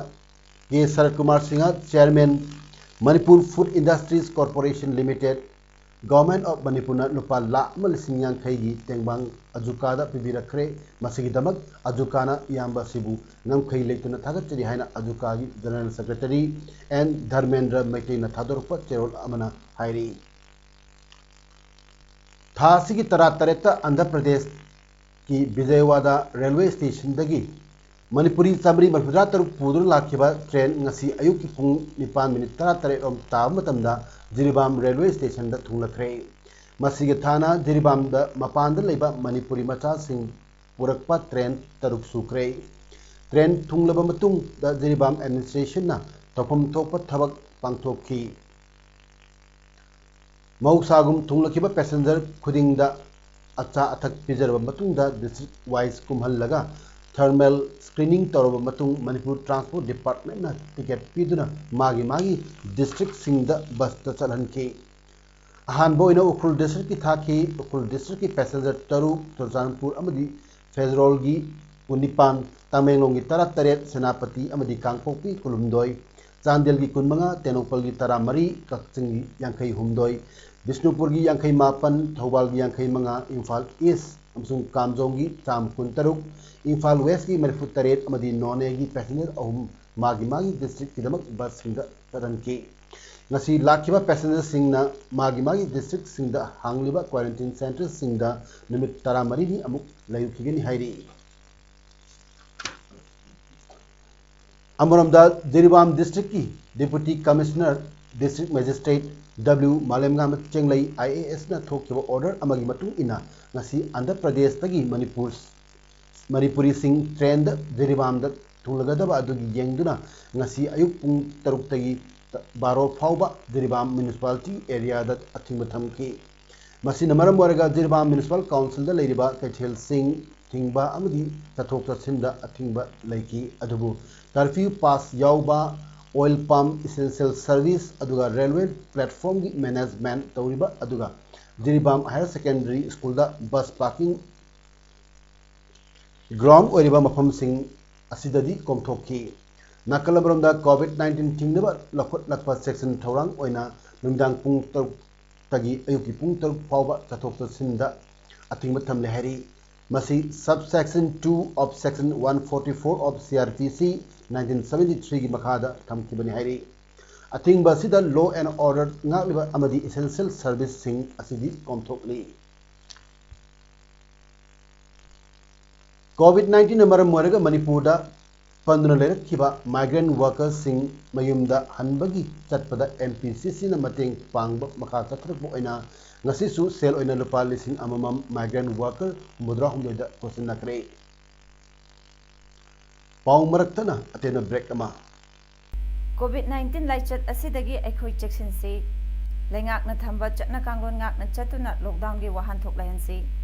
K Saratkumar Singh, chairman, Manipur food industries corporation limited, government of ꯃꯅꯤꯄꯨꯔꯅ ꯂꯨꯄꯥ ꯂꯥꯈ ꯑꯃ ꯂꯤꯁꯤꯡ ꯌꯥꯡꯈꯩꯒꯤ ꯇꯦꯡꯕꯥꯡ ꯑꯖꯨꯀꯥꯗ ꯄꯤꯕꯤꯔꯛꯈ꯭ꯔꯦ꯫ ꯃꯁꯤꯒꯤꯗꯃꯛ ꯑꯖꯨꯀꯥꯅ ꯏꯌꯥꯝꯕ ꯑꯁꯤꯕꯨ ꯉꯝꯈꯩ ꯂꯩꯇꯅ ꯊꯥꯒꯠꯆꯔꯤ ꯍꯥꯏꯅ ꯑꯖꯨꯀꯥꯒꯤ ꯖꯦꯅꯔꯦꯜ ꯁꯦꯀ꯭ꯔꯦꯇꯔꯤ ꯑꯦꯟ ꯙꯔꯃꯦꯟꯗ꯭ꯔ ꯃꯩꯇꯩꯅ ꯊꯥꯗꯣꯔꯛꯄ ꯆꯦꯔꯣꯜ ꯑꯃꯅ ꯍꯥꯏꯔꯤ꯫ ꯊꯥ ꯑꯁꯤꯒꯤ ꯇꯔꯥꯇꯔꯦꯠꯇ ꯑꯟꯙ꯭ꯔ ꯄ꯭ꯔꯗꯦꯁꯀꯤ ꯕꯤꯖꯌꯋꯥꯗꯥ ꯔꯦꯜꯋꯦ ꯁ꯭ꯇꯦꯁꯟꯗꯒꯤ ꯃꯅꯤꯄꯨꯔꯤ ꯆꯥꯃꯔꯤ ꯃꯔꯤꯐꯨꯇꯔꯥ ꯇꯔꯨꯛ ꯄꯨꯗꯨꯅ ꯂꯥꯛꯈꯤꯕ ꯇ꯭ꯔꯦꯟ ꯉꯁꯤ ꯑꯌꯨꯛꯀꯤ ꯄꯨꯡ ꯅꯤꯄꯥꯟ ꯃꯤꯅꯤꯠ ꯇꯔꯥꯇꯔꯦꯠ ꯔꯣꯝ ꯇꯥꯕ ꯃꯇꯝꯗ ꯖꯤꯔꯤꯕꯥꯝ ꯔꯦꯜꯋꯦ ꯁ꯭ꯇꯦꯁꯟꯗ ꯊꯨꯡꯂꯈ꯭ꯔꯦ꯫ ꯃꯁꯤꯒꯤ ꯊꯥꯅ ꯖꯤꯔꯤꯕꯥꯝꯗ ꯃꯄꯥꯟꯗ ꯂꯩꯕ ꯃꯅꯤꯄꯨꯔꯤ ꯃꯆꯥꯁꯤꯡ ꯄꯨꯔꯛꯄ ꯇ꯭ꯔꯦꯟ ꯇꯔꯨꯛ ꯁꯨꯈ꯭ꯔꯦ꯫ ꯇ꯭ꯔꯦꯟ ꯊꯨꯡꯂꯕ ꯃꯇꯨꯡꯗ ꯖꯤꯔꯤꯕꯥꯝ ꯑꯦꯗꯃꯤꯅꯤꯁꯇ꯭ꯔꯦꯁꯟꯅ ꯇꯧꯐꯝ ꯊꯣꯛꯄ ꯊꯕꯛ ꯄꯥꯡꯊꯣꯛꯈꯤ꯫ ꯃꯍꯧꯁꯥꯒꯨꯝ ꯊꯨꯡꯂꯛꯈꯤꯕ ꯄꯦꯁꯦꯟꯖꯔ ꯈꯨꯗꯤꯡꯗ ꯑꯆꯥ ꯑꯊꯛ ꯄꯤꯖꯔꯕ ꯃꯇꯨꯡꯗ ꯗꯤꯁꯇ꯭ꯔꯤꯛ ꯋꯥꯏꯁ ꯀꯨꯝꯍꯜꯂꯒ ꯊꯔꯃꯦꯜ ꯁ꯭ꯀ꯭ꯔꯤꯅꯤꯡ ꯇꯧꯔꯕ ꯃꯇꯨꯡ ꯃꯅꯤꯄꯨꯔ ꯇ꯭ꯔꯥꯟꯁꯄꯣꯔꯠ ꯗꯤꯄꯥꯔꯠꯃꯦꯟꯠꯅ ꯇꯤꯀꯦꯠ ꯄꯤꯗꯨꯅ ꯃꯥꯒꯤ ꯃꯥꯒꯤ ꯗꯤꯁꯇ꯭ꯔꯤꯛꯁꯤꯡꯗ ꯕꯁꯇ ꯆꯠꯍꯟꯈꯤ꯫ ꯑꯍꯥꯟꯕ ꯑꯣꯏꯅ ꯎꯈ꯭ꯔꯨꯜ ꯗꯤꯁꯇ꯭ꯔꯤꯛꯀꯤ ꯊꯥꯈꯤ꯫ ꯎꯈ꯭ꯔꯨꯜ ꯗꯤꯁꯇ꯭ꯔꯤꯛꯀꯤ ꯄꯦꯁꯦꯟꯖꯔ ꯇꯔꯨꯛ, ꯆꯨꯔꯆꯥꯟꯄꯨꯔ ꯑꯃꯗꯤ ꯐꯦꯔꯣꯜꯒꯤ ꯀꯨꯟꯅꯤꯄꯥꯟ, ꯇꯃꯦꯡꯂꯣꯡꯒꯤ ꯇꯔꯥꯇꯔꯦꯠ, ꯁꯦꯅꯥꯄꯇꯤ ꯑꯃꯗꯤ ꯀꯥꯡꯄꯣꯛꯄꯤ ꯀꯨꯟꯍꯨꯝꯗꯣꯏ, ꯆꯥꯟꯗꯦꯜꯒꯤ ꯀꯨꯟꯃꯉꯥ, ꯇꯦꯡꯅꯧꯄꯜꯒꯤ ꯇꯔꯥꯃꯔꯤ, ꯀꯛꯆꯤꯡꯒꯤ ꯌꯥꯡꯈꯩ ꯍꯨꯝꯗꯣꯏ, ꯕꯤꯁꯅꯨꯄꯨꯔꯒꯤ ꯌꯥꯡꯈꯩ ꯃꯥꯄꯟ, ꯊꯧꯕꯥꯜꯒꯤ ꯌꯥꯡꯈꯩ ꯃꯉꯥ, ꯏꯝꯐꯥꯜ ꯏꯁ ꯑꯃꯁꯨꯡ ꯀꯥꯝꯖꯣꯡꯒꯤ ꯆꯥꯝ ꯀꯨꯟ ꯇꯔꯨꯛ, ꯏꯝꯐꯥꯜ ꯋꯦꯁꯀꯤ ꯃꯔꯤꯐꯨ ꯇꯔꯦꯠ ꯑꯃꯗꯤ ꯅꯣꯅꯦꯒꯤ ꯄꯦꯁꯦꯟꯖꯔ ꯑꯍꯨꯝ ꯃꯥꯒꯤ ꯃꯥꯒꯤ ꯗꯤꯁꯇ꯭ꯔꯤꯛꯀꯤꯗꯃꯛ ꯕꯁꯁꯤꯡꯗ ꯆꯠꯍꯟꯈꯤ꯫ ꯉꯁꯤ ꯂꯥꯛꯈꯤꯕ ꯄꯦꯁꯦꯟꯖꯔꯁꯤꯡꯅ ꯃꯥꯒꯤ ꯃꯥꯒꯤ ꯗꯤꯁꯇ꯭ꯔꯤꯛꯁꯤꯡꯗ ꯍꯥꯡꯂꯤꯕ ꯀ꯭ꯋꯥꯔꯦꯟꯇꯤꯟ ꯁꯦꯟꯇꯔꯁꯤꯡꯗ ꯅꯨꯃꯤꯠ ꯇꯔꯥꯃꯔꯤꯅꯤ ꯑꯃꯨꯛ ꯂꯩꯔꯨꯈꯤꯒꯅꯤ ꯍꯥꯏꯔꯤ꯫ ꯑꯃꯔꯣꯝꯗ ꯖꯤꯔꯤꯕꯥꯝ ꯗꯤꯁꯇ꯭ꯔꯤꯛꯀꯤ deputy commissioner, district magistrate W Malemnganba Chenglei I A ꯑꯦꯁꯅ ꯊꯣꯛꯈꯤꯕ ꯑꯣꯔꯗꯔ ꯑꯃꯒꯤ ꯃꯇꯨꯡ ꯏꯟꯅ ꯉꯁꯤ ꯑꯥꯟꯙ꯭ꯔ ꯄ꯭ꯔꯗꯦꯁꯇꯒꯤ ꯃꯅꯤꯄꯨꯔ, ꯃꯅꯤꯄꯨꯔꯤꯁꯤꯡ ꯇ꯭ꯔꯦꯟꯗ ꯖꯤꯔꯤꯕꯥꯝꯗ ꯊꯨꯡꯂꯒꯗꯕ ꯑꯗꯨꯒꯤ ꯌꯦꯡꯗꯨꯅ ꯉꯁꯤ ꯑꯌꯨꯛ ꯄꯨꯡ ꯇꯔꯨꯛꯇꯒꯤ ꯕꯥꯔꯣ ꯐꯥꯎꯕ ꯖꯤꯔꯤꯕꯥꯝ ꯃ꯭ꯌꯨꯅꯤꯁꯤꯄꯥꯂꯤꯇꯤ ꯑꯦꯔꯤꯌꯥꯗ ꯑꯊꯤꯡꯕ ꯊꯝꯈꯤ꯫ ꯃꯁꯤꯅ ꯃꯔꯝ ꯑꯣꯏꯔꯒ ꯖꯤꯔꯤꯕꯥꯝ ꯃ꯭ꯌꯨꯅꯤꯁꯤꯄꯥꯜ ꯀꯥꯎꯟꯁꯤꯜꯗ ꯂꯩꯔꯤꯕ ꯀꯩꯊꯦꯜꯁꯤꯡ ꯊꯤꯡꯕ ꯑꯃꯗꯤ ꯆꯠꯊꯣꯛ ꯆꯠꯁꯤꯟꯗ ꯑꯊꯤꯡꯕ ꯂꯩꯈꯤ꯫ ꯑꯗꯨꯕꯨ ꯀꯔꯐ꯭ꯌꯨ ꯄꯥꯁ ꯌꯥꯎꯕ ꯑꯣꯏꯜ ꯄꯝ, ꯏꯁꯦꯟꯁꯤꯌꯦꯜ ꯁꯔꯚꯤꯁ, ꯑꯗꯨꯒ ꯔꯦꯜꯋꯦ ꯄ꯭ꯂꯦꯠꯐꯣꯝꯒꯤ ꯃꯦꯅꯦꯖꯃꯦꯟꯠ ꯇꯧꯔꯤꯕ ꯑꯗꯨꯒ ꯖꯤꯔꯤꯕꯥꯝ ꯍꯥꯌꯔ ꯁꯦꯀꯦꯟꯗꯔꯤ ꯁ꯭ꯀꯨꯜꯗ ꯕꯁ ꯄꯥꯔꯀꯤꯡ ꯒ꯭ꯔꯥꯎꯟ ꯑꯣꯏꯔꯤꯕ ꯃꯐꯝꯁꯤꯡ ꯑꯁꯤꯗꯗꯤ ꯀꯣꯝꯊꯣꯛꯈꯤ꯫ ꯅꯥꯀꯜ ꯑꯃꯔꯣꯝꯗ ꯀꯣꯚꯤꯗ ꯅꯥꯏꯟꯇꯤꯟ ꯊꯤꯡꯅꯕ ꯂꯧꯈꯠꯂꯛꯄ ꯆꯦꯛꯁꯤꯟ ꯊꯧꯔꯥꯡ ꯑꯣꯏꯅ ꯅꯨꯃꯤꯗꯥꯡ ꯄꯨꯡ ꯇꯔꯨꯛꯇꯒꯤ ꯑꯌꯨꯛꯀꯤ ꯄꯨꯡ ꯇꯔꯨꯛ ꯐꯥꯎꯕ ꯆꯠꯊꯣꯛ ꯆꯠꯁꯤꯟꯗ ꯑꯊꯤꯡꯕ ꯊꯝꯂꯦ ꯍꯥꯏꯔꯤ꯫ ꯃꯁꯤ subsection two of section one forty four of C R P C nineteen seventy three ꯒꯤ ꯃꯈꯥꯗ ꯊꯝꯈꯤꯕꯅꯤ ꯍꯥꯏꯔꯤ꯫ ꯑꯊꯤꯡꯕ ꯑꯁꯤꯗ law and order ꯉꯥꯛꯂꯤꯕ ꯑꯃꯗꯤ essential service ꯁꯤꯡ ꯑꯁꯤꯗꯤ ꯀꯣꯝꯊꯣꯛꯂꯤ꯫ ꯀꯣꯚꯤꯗ ꯅꯥꯏꯟꯇꯤꯟꯅ ꯃꯔꯝ ꯑꯣꯏꯔꯒ ꯃꯅꯤꯄꯨꯔꯗ ꯄꯟꯗꯨꯅ ꯂꯩꯔꯛꯈꯤꯕ migrant worker ꯁꯤꯡ ꯃꯌꯨꯝꯗ ꯍꯟꯕꯒꯤ ꯆꯠꯄꯗ M P C C ꯅ ꯃꯇꯦꯡ ꯄꯥꯡꯕ ꯃꯈꯥ ꯆꯠꯊꯔꯛꯄ ꯑꯣꯏꯅ ꯉꯁꯤꯁꯨ ꯁꯦꯜ ꯑꯣꯏꯅ ꯂꯨꯄꯥ ꯂꯤꯁꯤꯡ ꯑꯃꯃꯝ migrant worker ꯍꯨꯝꯐꯨꯇꯔꯥ ꯍꯨꯝꯗꯣꯏꯗ ꯇꯣꯠꯁꯤꯟꯅꯈ꯭ꯔꯦ꯫ ꯄꯥꯎ ꯃꯔꯛꯇꯅ ꯑꯇꯦꯟꯕ break ꯑꯃ꯫ ꯀꯣꯚꯤꯗ ꯅꯥꯏꯟꯇꯤꯟ ꯂꯥꯏꯆꯠ ꯑꯁꯤꯗꯒꯤ ꯑꯩꯈꯣꯏ ꯆꯦꯛꯁꯤꯟꯁꯤ꯫ ꯂꯩꯉꯥꯛꯅ ꯊꯝꯕ ꯆꯠꯅ ꯀꯥꯡꯂꯣꯟ ꯉꯥꯛꯅ ꯆꯠꯇꯨꯅ ꯂꯣꯛꯗꯥꯎꯟꯒꯤ ꯋꯥꯍꯟꯊꯣꯛ ꯂꯩꯍꯟꯁꯤ꯫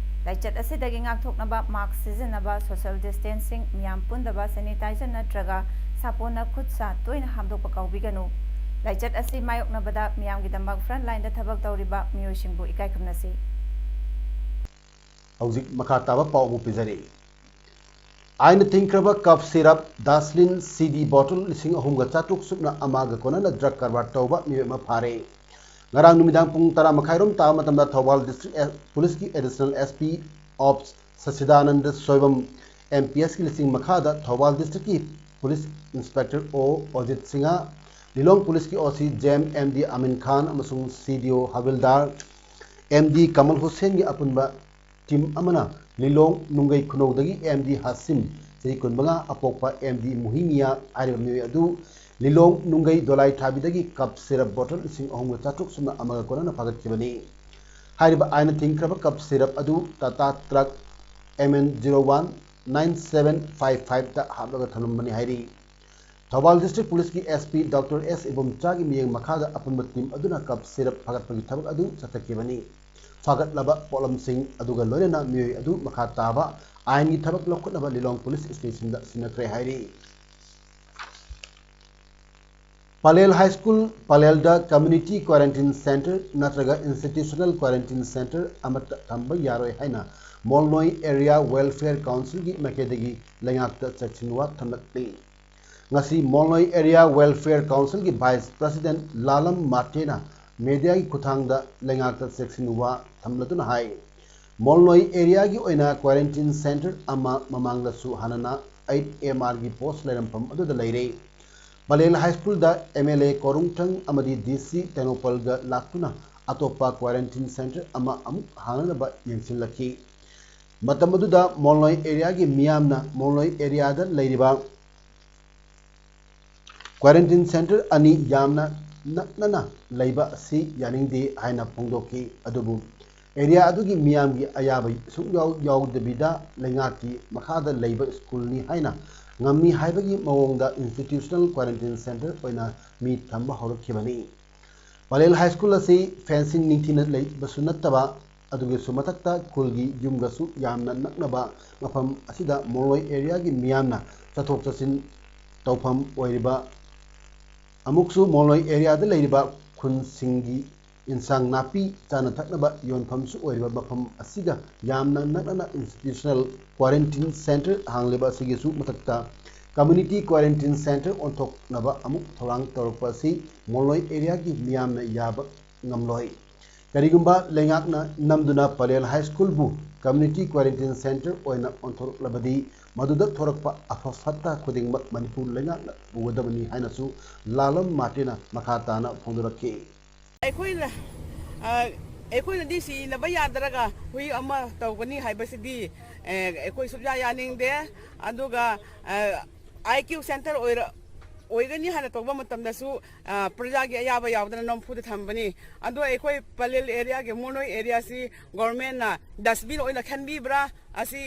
ꯂꯥꯏꯆꯠ ꯑꯁꯤꯗꯒꯤ ꯉꯥꯛꯊꯣꯛꯅꯕ ꯃꯥꯁꯛ ꯁꯤꯖꯤꯟꯅꯕ, social distancing, ꯃꯤꯌꯥꯝ ꯄꯨꯟꯗꯕ, sanitizer ꯅꯠꯇ꯭ꯔꯒ ꯁꯥꯄꯣꯟꯅ ꯈꯨꯠ ꯁꯥ ꯇꯣꯏꯅ ꯍꯥꯝꯗꯣꯛꯄ ꯀꯥꯎꯕꯤꯒꯅꯨ꯫ ꯂꯥꯏꯆꯠ ꯑꯁꯤ ꯃꯥꯌꯣꯛꯅꯕꯗ ꯃꯤꯌꯥꯝꯒꯤꯗꯃꯛ front line ꯗ ꯊꯕꯛ ꯇꯧꯔꯤꯕ ꯃꯤꯑꯣꯏꯁꯤꯡꯕꯨ ꯏꯀꯥꯏ ꯈꯨꯝꯅꯁꯤ꯫ ꯍꯧꯖꯤꯛ ꯃꯈꯥ ꯇꯥꯕ ꯄꯥꯎ ꯑꯃꯨꯛ ꯄꯤꯖꯔꯤ꯫ ꯑꯥꯏꯟꯅ ꯊꯤꯡꯈ꯭ꯔꯕ cough syrup, Dasline C D bottle ꯂꯤꯁꯤꯡ ꯑꯍꯨꯝꯒ ꯆꯥꯇ꯭ꯔꯨꯛ ꯁꯨꯞꯅ ꯑꯃꯒ ꯀꯣꯟꯅꯅ drug ꯀꯔꯕꯥꯔ ꯇꯧꯕ ꯃꯤꯑꯣꯏ ꯑꯃ ꯐꯥꯔꯦ꯫ ꯉꯔꯥꯡ ꯅꯨꯃꯤꯗꯥꯡ ꯄꯨꯡ ꯇꯔꯥ ꯃꯈꯥꯏꯔꯣꯝ ꯇꯥꯕ ꯃꯇꯝꯗ ꯊꯧꯕꯥꯜ District Police ꯀꯤ Additional S P of ꯁꯆꯤꯗꯥꯅꯟꯗ Soibam, M P S ꯀꯤ ꯂꯨꯆꯤꯡ ꯃꯈꯥꯗ ꯊꯧꯕꯥꯜ District ꯀꯤ Police Inspector O ꯑꯣꯖꯤꯠ ꯁꯤꯡꯍ, ꯂꯤꯂꯣꯡ Police ꯀꯤ O C J M M D ꯑꯃꯤꯟ ꯈꯥꯟ ꯑꯃꯁꯨꯡ C D O ꯍꯕꯤꯜꯗꯥꯔ M D ꯀꯃꯜ ꯍꯨꯁꯦꯟꯒꯤ ꯑꯄꯨꯟꯕ team ꯑꯃꯅ ꯂꯤꯂꯣꯡ ꯅꯨꯡꯒꯩ ꯈꯨꯅꯧꯗꯒꯤ M D ꯍꯥꯁꯤꯝ, ꯆꯍꯤ ꯀꯨꯟꯃꯉꯥ, ꯑꯄꯣꯛꯄ M D ꯃꯨꯍꯤꯃꯤꯌꯥ ꯍꯥꯏꯔꯤꯕ ꯃꯤꯑꯣꯏ ꯑꯗꯨ ꯂꯤꯂꯣꯡ ꯅꯨꯡꯒꯩ ꯗꯣꯂꯥꯏ ꯊꯥꯕꯤꯗꯒꯤ cup syrup bottle ꯂꯤꯁꯤꯡ ꯑꯍꯨꯝꯒ ꯆꯥꯇ꯭ꯔꯨꯛ ꯁꯨꯞꯅ ꯑꯃꯒ ꯀꯣꯟꯅꯅ ꯐꯥꯒꯠꯈꯤꯕꯅꯤ꯫ ꯍꯥꯏꯔꯤꯕ ꯑꯥꯏꯟꯅ ꯊꯤꯡꯈ꯭ꯔꯕ cup syrup ꯑꯗꯨ Tata Truck M N zero one nine seven five five ꯇ ꯍꯥꯞꯂꯒ ꯊꯝꯂꯝꯕꯅꯤ ꯍꯥꯏꯔꯤ꯫ ꯊꯧꯕꯥꯜ District Police ꯀꯤ S P Doctor S ꯏꯕꯣꯝꯆꯥꯒꯤ ꯃꯤꯠꯌꯦꯡ ꯃꯈꯥꯗ ꯑꯄꯨꯟꯕ team ꯑꯗꯨꯅ cup syrup ꯐꯥꯒꯠꯄꯒꯤ ꯊꯕꯛ ꯑꯗꯨ ꯆꯠꯊꯈꯤꯕꯅꯤ꯫ ꯐꯥꯒꯠꯂꯕ ꯄꯣꯠꯂꯝꯁꯤꯡ ꯑꯗꯨꯒ ꯂꯣꯏꯅꯅ ꯃꯤꯑꯣꯏ ꯑꯗꯨ ꯃꯈꯥ ꯇꯥꯕ ꯑꯥꯏꯟꯒꯤ ꯊꯕꯛ ꯂꯧꯈꯠꯅꯕ ꯂꯤꯂꯣꯡ Police Station ꯗ ꯁꯤꯟꯅꯈ꯭ꯔꯦ ꯍꯥꯏꯔꯤ꯫ Pallel High School ꯄꯂꯦꯜꯗ Community Quarantine Centre ꯅꯠꯇ꯭ꯔꯒ Institutional Quarantine Centre ꯑꯃꯠꯇ ꯊꯝꯕ ꯌꯥꯔꯣꯏ ꯍꯥꯏꯅ ꯃꯣꯜꯅꯣꯏ Area Welfare Council ꯒꯤ ꯃꯥꯏꯀꯩꯗꯒꯤ ꯂꯩꯉꯥꯛꯇ ꯆꯦꯛꯁꯤꯟ ꯋꯥ ꯊꯝꯂꯛꯂꯤ꯫ ꯉꯁꯤ ꯃꯣꯜꯅꯣꯏ Area Welfare Council ꯒꯤ Vice President ꯂꯥꯂꯝ ꯃꯥꯇꯦꯅ media ꯒꯤ ꯈꯨꯠꯊꯥꯡꯗ ꯂꯩꯉꯥꯛꯇ ꯆꯦꯛꯁꯤꯟ ꯋꯥ ꯊꯝꯂꯗꯨꯅ ꯍꯥꯏ, ꯃꯣꯜꯅꯣꯏ area ꯒꯤ ꯑꯣꯏꯅ quarantine centre ꯑꯃ ꯃꯃꯥꯡꯗꯁꯨ ꯍꯥꯟꯅꯅ eight M R ꯒꯤ post ꯂꯩꯔꯝꯐꯝ ꯑꯗꯨꯗ ꯂꯩꯔꯦ꯫ Pallel High School the M L A ꯀꯣꯔꯨꯡꯊꯪ ꯑꯃꯗꯤ D C ꯇꯦꯡꯅꯧꯄꯜꯒ ꯂꯥꯛꯇꯨꯅ ꯑꯇꯣꯞꯄ quarantine centre ꯑꯃ ꯑꯃꯨꯛ ꯍꯥꯡꯅꯅꯕ ꯌꯦꯡꯁꯤꯜꯂꯛꯈꯤ꯫ ꯃꯇꯝ ꯑꯗꯨꯗ ꯃꯣꯜꯅꯣꯏ area ꯒꯤ ꯃꯤꯌꯥꯝꯅ ꯃꯣꯜꯅꯣꯏ area ꯗ ꯂꯩꯔꯤꯕ quarantine centre ꯑꯅꯤ ꯌꯥꯝꯅ ꯅꯛꯅꯅ ꯂꯩꯕ ꯑꯁꯤ ꯌꯥꯅꯤꯡꯗꯦ ꯍꯥꯏꯅ ꯐꯣꯡꯗꯣꯛꯈꯤ꯫ ꯑꯗꯨꯕꯨ area ꯑꯗꯨꯒꯤ ꯃꯤꯌꯥꯝꯒꯤ ꯑꯌꯥꯕ ꯁꯨꯡꯌꯥꯎ ꯌꯥꯎꯗꯕꯤꯗ ꯂꯩꯉꯥꯛꯀꯤ ꯃꯈꯥꯗ ꯂꯩꯕ school ꯅꯤ ꯍꯥꯏꯅ ꯉꯝꯃꯤ ꯍꯥꯏꯕꯒꯤ ꯃꯑꯣꯡꯗ institutional quarantine centre ꯑꯣꯏꯅ ꯃꯤ ꯊꯝꯕ ꯍꯧꯔꯛꯈꯤꯕꯅꯤ꯫ ꯄꯂꯦꯜ High School ꯑꯁꯤ fencing ꯅꯤꯡꯊꯤꯅ ꯂꯩꯕꯁꯨ ꯅꯠꯇꯕ, ꯑꯗꯨꯒꯤꯁꯨ ꯃꯊꯛꯇ ꯈꯨꯜꯒꯤ ꯌꯨꯝꯒꯁꯨ ꯌꯥꯝꯅ ꯅꯛꯅꯕ ꯃꯐꯝ ꯑꯁꯤꯗ ꯃꯣꯜꯅꯣꯏ area ꯒꯤ ꯃꯤꯌꯥꯝꯅ ꯆꯠꯊꯣꯛ ꯆꯠꯁꯤꯟ ꯇꯧꯐꯝ ꯑꯣꯏꯔꯤꯕ, ꯑꯃꯨꯛꯁꯨ ꯃꯣꯜꯅꯣꯏ area ꯗ ꯂꯩꯔꯤꯕ ꯈꯨꯟꯁꯤꯡꯒꯤ ꯏꯟꯁꯥꯡ ꯅꯥꯄꯤ ꯆꯥꯅ ꯊꯛꯅꯕ ꯌꯣꯟꯐꯝꯁꯨ ꯑꯣꯏꯔꯤꯕ ꯃꯐꯝ ꯑꯁꯤꯒ ꯌꯥꯝꯅ ꯅꯛꯅꯅ institutional quarantine centre ꯍꯥꯡꯂꯤꯕ ꯑꯁꯤꯒꯤꯁꯨ ꯃꯊꯛꯇ community quarantine centre ꯑꯣꯟꯊꯣꯛꯅꯕ ꯑꯃꯨꯛ ꯊꯧꯔꯥꯡ ꯇꯧꯔꯛꯄ ꯑꯁꯤ ꯃꯣꯜꯅꯣꯏ area ꯒꯤ ꯃꯤꯌꯥꯝꯅ ꯌꯥꯕ ꯉꯝꯂꯣꯏ꯫ ꯀꯔꯤꯒꯨꯝꯕ ꯂꯩꯉꯥꯛꯅ ꯅꯝꯗꯨꯅ ꯄꯂꯦꯜ ꯍꯥꯏ ꯁ꯭ꯀꯨꯜꯕꯨ ꯀꯝꯃ꯭ꯌꯨꯅꯤꯇꯤ ꯀ꯭ꯋꯥꯔꯦꯟꯇꯤꯟ ꯁꯦꯟꯇꯔ ꯑꯣꯏꯅ ꯑꯣꯟꯊꯣꯔꯛꯂꯕꯗꯤ, ꯃꯗꯨꯗ ꯊꯣꯔꯛꯄ ꯑꯐ ꯐꯠꯇ ꯈꯨꯗꯤꯡꯃꯛ ꯃꯅꯤꯄꯨꯔ ꯂꯩꯉꯥꯛꯅ ꯄꯨꯒꯗꯕꯅꯤ ꯍꯥꯏꯅꯁꯨ ꯂꯥꯂꯝ ꯃꯥꯔꯇꯤꯅ ꯃꯈꯥ ꯇꯥꯅ ꯐꯣꯡꯗꯣꯔꯛꯈꯤ꯫ ꯑꯩꯈꯣꯏꯅ, ꯑ, ꯑꯩꯈꯣꯏꯅꯗꯤ ꯁꯤꯅꯕ ꯌꯥꯗ꯭ꯔꯒ ꯍꯨꯏ ꯑꯃ ꯇꯧꯒꯅꯤ ꯍꯥꯏꯕꯁꯤꯗꯤ, ꯑ, ꯑꯩꯈꯣꯏ ꯁꯨꯛꯌꯥ ꯌꯥꯅꯤꯡꯗꯦ꯫ ꯑꯗꯨꯒ, ꯑ, ꯑꯥꯏ ꯀ꯭ꯌꯨ ꯁꯦꯟꯇꯔ ꯑꯣꯏꯔ-, ꯑꯣꯏꯒꯅꯤ ꯍꯥꯏꯅ ꯇꯧꯕ ꯃꯇꯝꯗꯁꯨ, ꯑ, ꯄ꯭ꯔꯖꯥꯒꯤ ꯑꯌꯥꯕ ꯌꯥꯎꯗꯅ ꯅꯝꯐꯨꯗ ꯊꯝꯕꯅꯤ꯫ ꯑꯗꯣ ꯑꯩꯈꯣꯏ ꯄꯂꯦꯜ ꯑꯦꯔꯤꯌꯥꯒꯤ ꯃꯣꯅꯣꯏ ꯑꯦꯔꯤꯌꯥꯁꯤ ꯒꯣꯔꯃꯦꯟꯅ ꯗꯁꯕꯤꯟ ꯑꯣꯏꯅ ꯈꯟꯕꯤꯕ꯭ꯔꯥ? ꯑꯁꯤ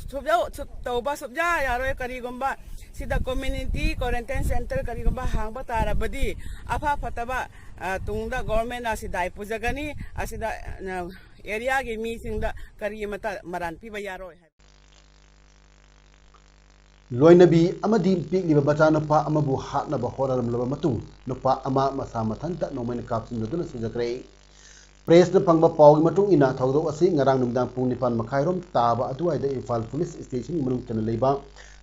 ꯁꯨꯞꯌꯧ-, ꯁꯨꯞ-, ꯇꯧꯕ ꯁꯨꯞꯌꯥ ꯌꯥꯔꯣꯏ꯫ ꯀꯔꯤꯒꯨꯝꯕ ꯁꯤꯗ ꯀꯝꯃ꯭ꯌꯨꯅꯤꯇꯤ ꯀ꯭ꯋꯥꯔꯦꯟꯇꯥꯏꯟ ꯁꯦꯟꯇꯔ ꯀꯔꯤꯒꯨꯝꯕ ꯍꯥꯡꯕ ꯇꯥꯔꯕꯗꯤ, ꯑꯐ ꯐꯠꯇꯕ, ꯑ, ꯇꯨꯡꯗ ꯒꯣꯔꯃꯦꯟꯅ ꯑꯁꯤ ꯗꯥꯏ ꯄꯨꯖꯒꯅꯤ꯫ ꯑꯁꯤꯗ, ꯑ, ꯑꯦꯔꯤꯌꯥꯒꯤ ꯃꯤꯁꯤꯡꯗ ꯀꯔꯤ ꯑꯃꯠꯇ ꯃꯔꯥꯟ ꯄꯤꯕ ꯌꯥꯔꯣꯏ ꯍꯥꯏꯕ꯫ ꯂꯣꯏꯅꯕꯤ ꯑꯃꯗꯤ ꯄꯤꯛꯂꯤꯕ ꯃꯆꯥꯅꯨꯄꯥ ꯑꯃꯕꯨ ꯍꯥꯠꯅꯕ ꯍꯣꯠꯅꯔꯝꯂꯕ ꯃꯇꯨꯡ, ꯅꯨꯄꯥ ꯑꯃ ꯃꯁꯥ ꯃꯊꯟꯇ ꯅꯣꯡꯃꯩꯅ ꯀꯥꯞꯁꯤꯟꯗꯨꯅ ꯁꯤꯖꯈ꯭ꯔꯦ꯫ ꯄ꯭ꯔꯦꯁꯅ ꯐꯪꯕ ꯄꯥꯎꯒꯤ ꯃꯇꯨꯡ ꯏꯟꯅ, ꯊꯧꯗꯣꯛ ꯑꯁꯤ ꯉꯔꯥꯡ ꯅꯨꯃꯤꯗꯥꯡ ꯄꯨꯡ ꯅꯤꯄꯥꯟ ꯃꯈꯥꯏꯔꯣꯝ ꯇꯥꯕ ꯑꯗꯨꯋꯥꯏꯗ ꯏꯝꯐꯥꯜ ꯄꯨꯂꯤꯁ ꯁ꯭ꯇꯦꯁꯟꯒꯤ ꯃꯅꯨꯡ ꯆꯟꯅ ꯂꯩꯕ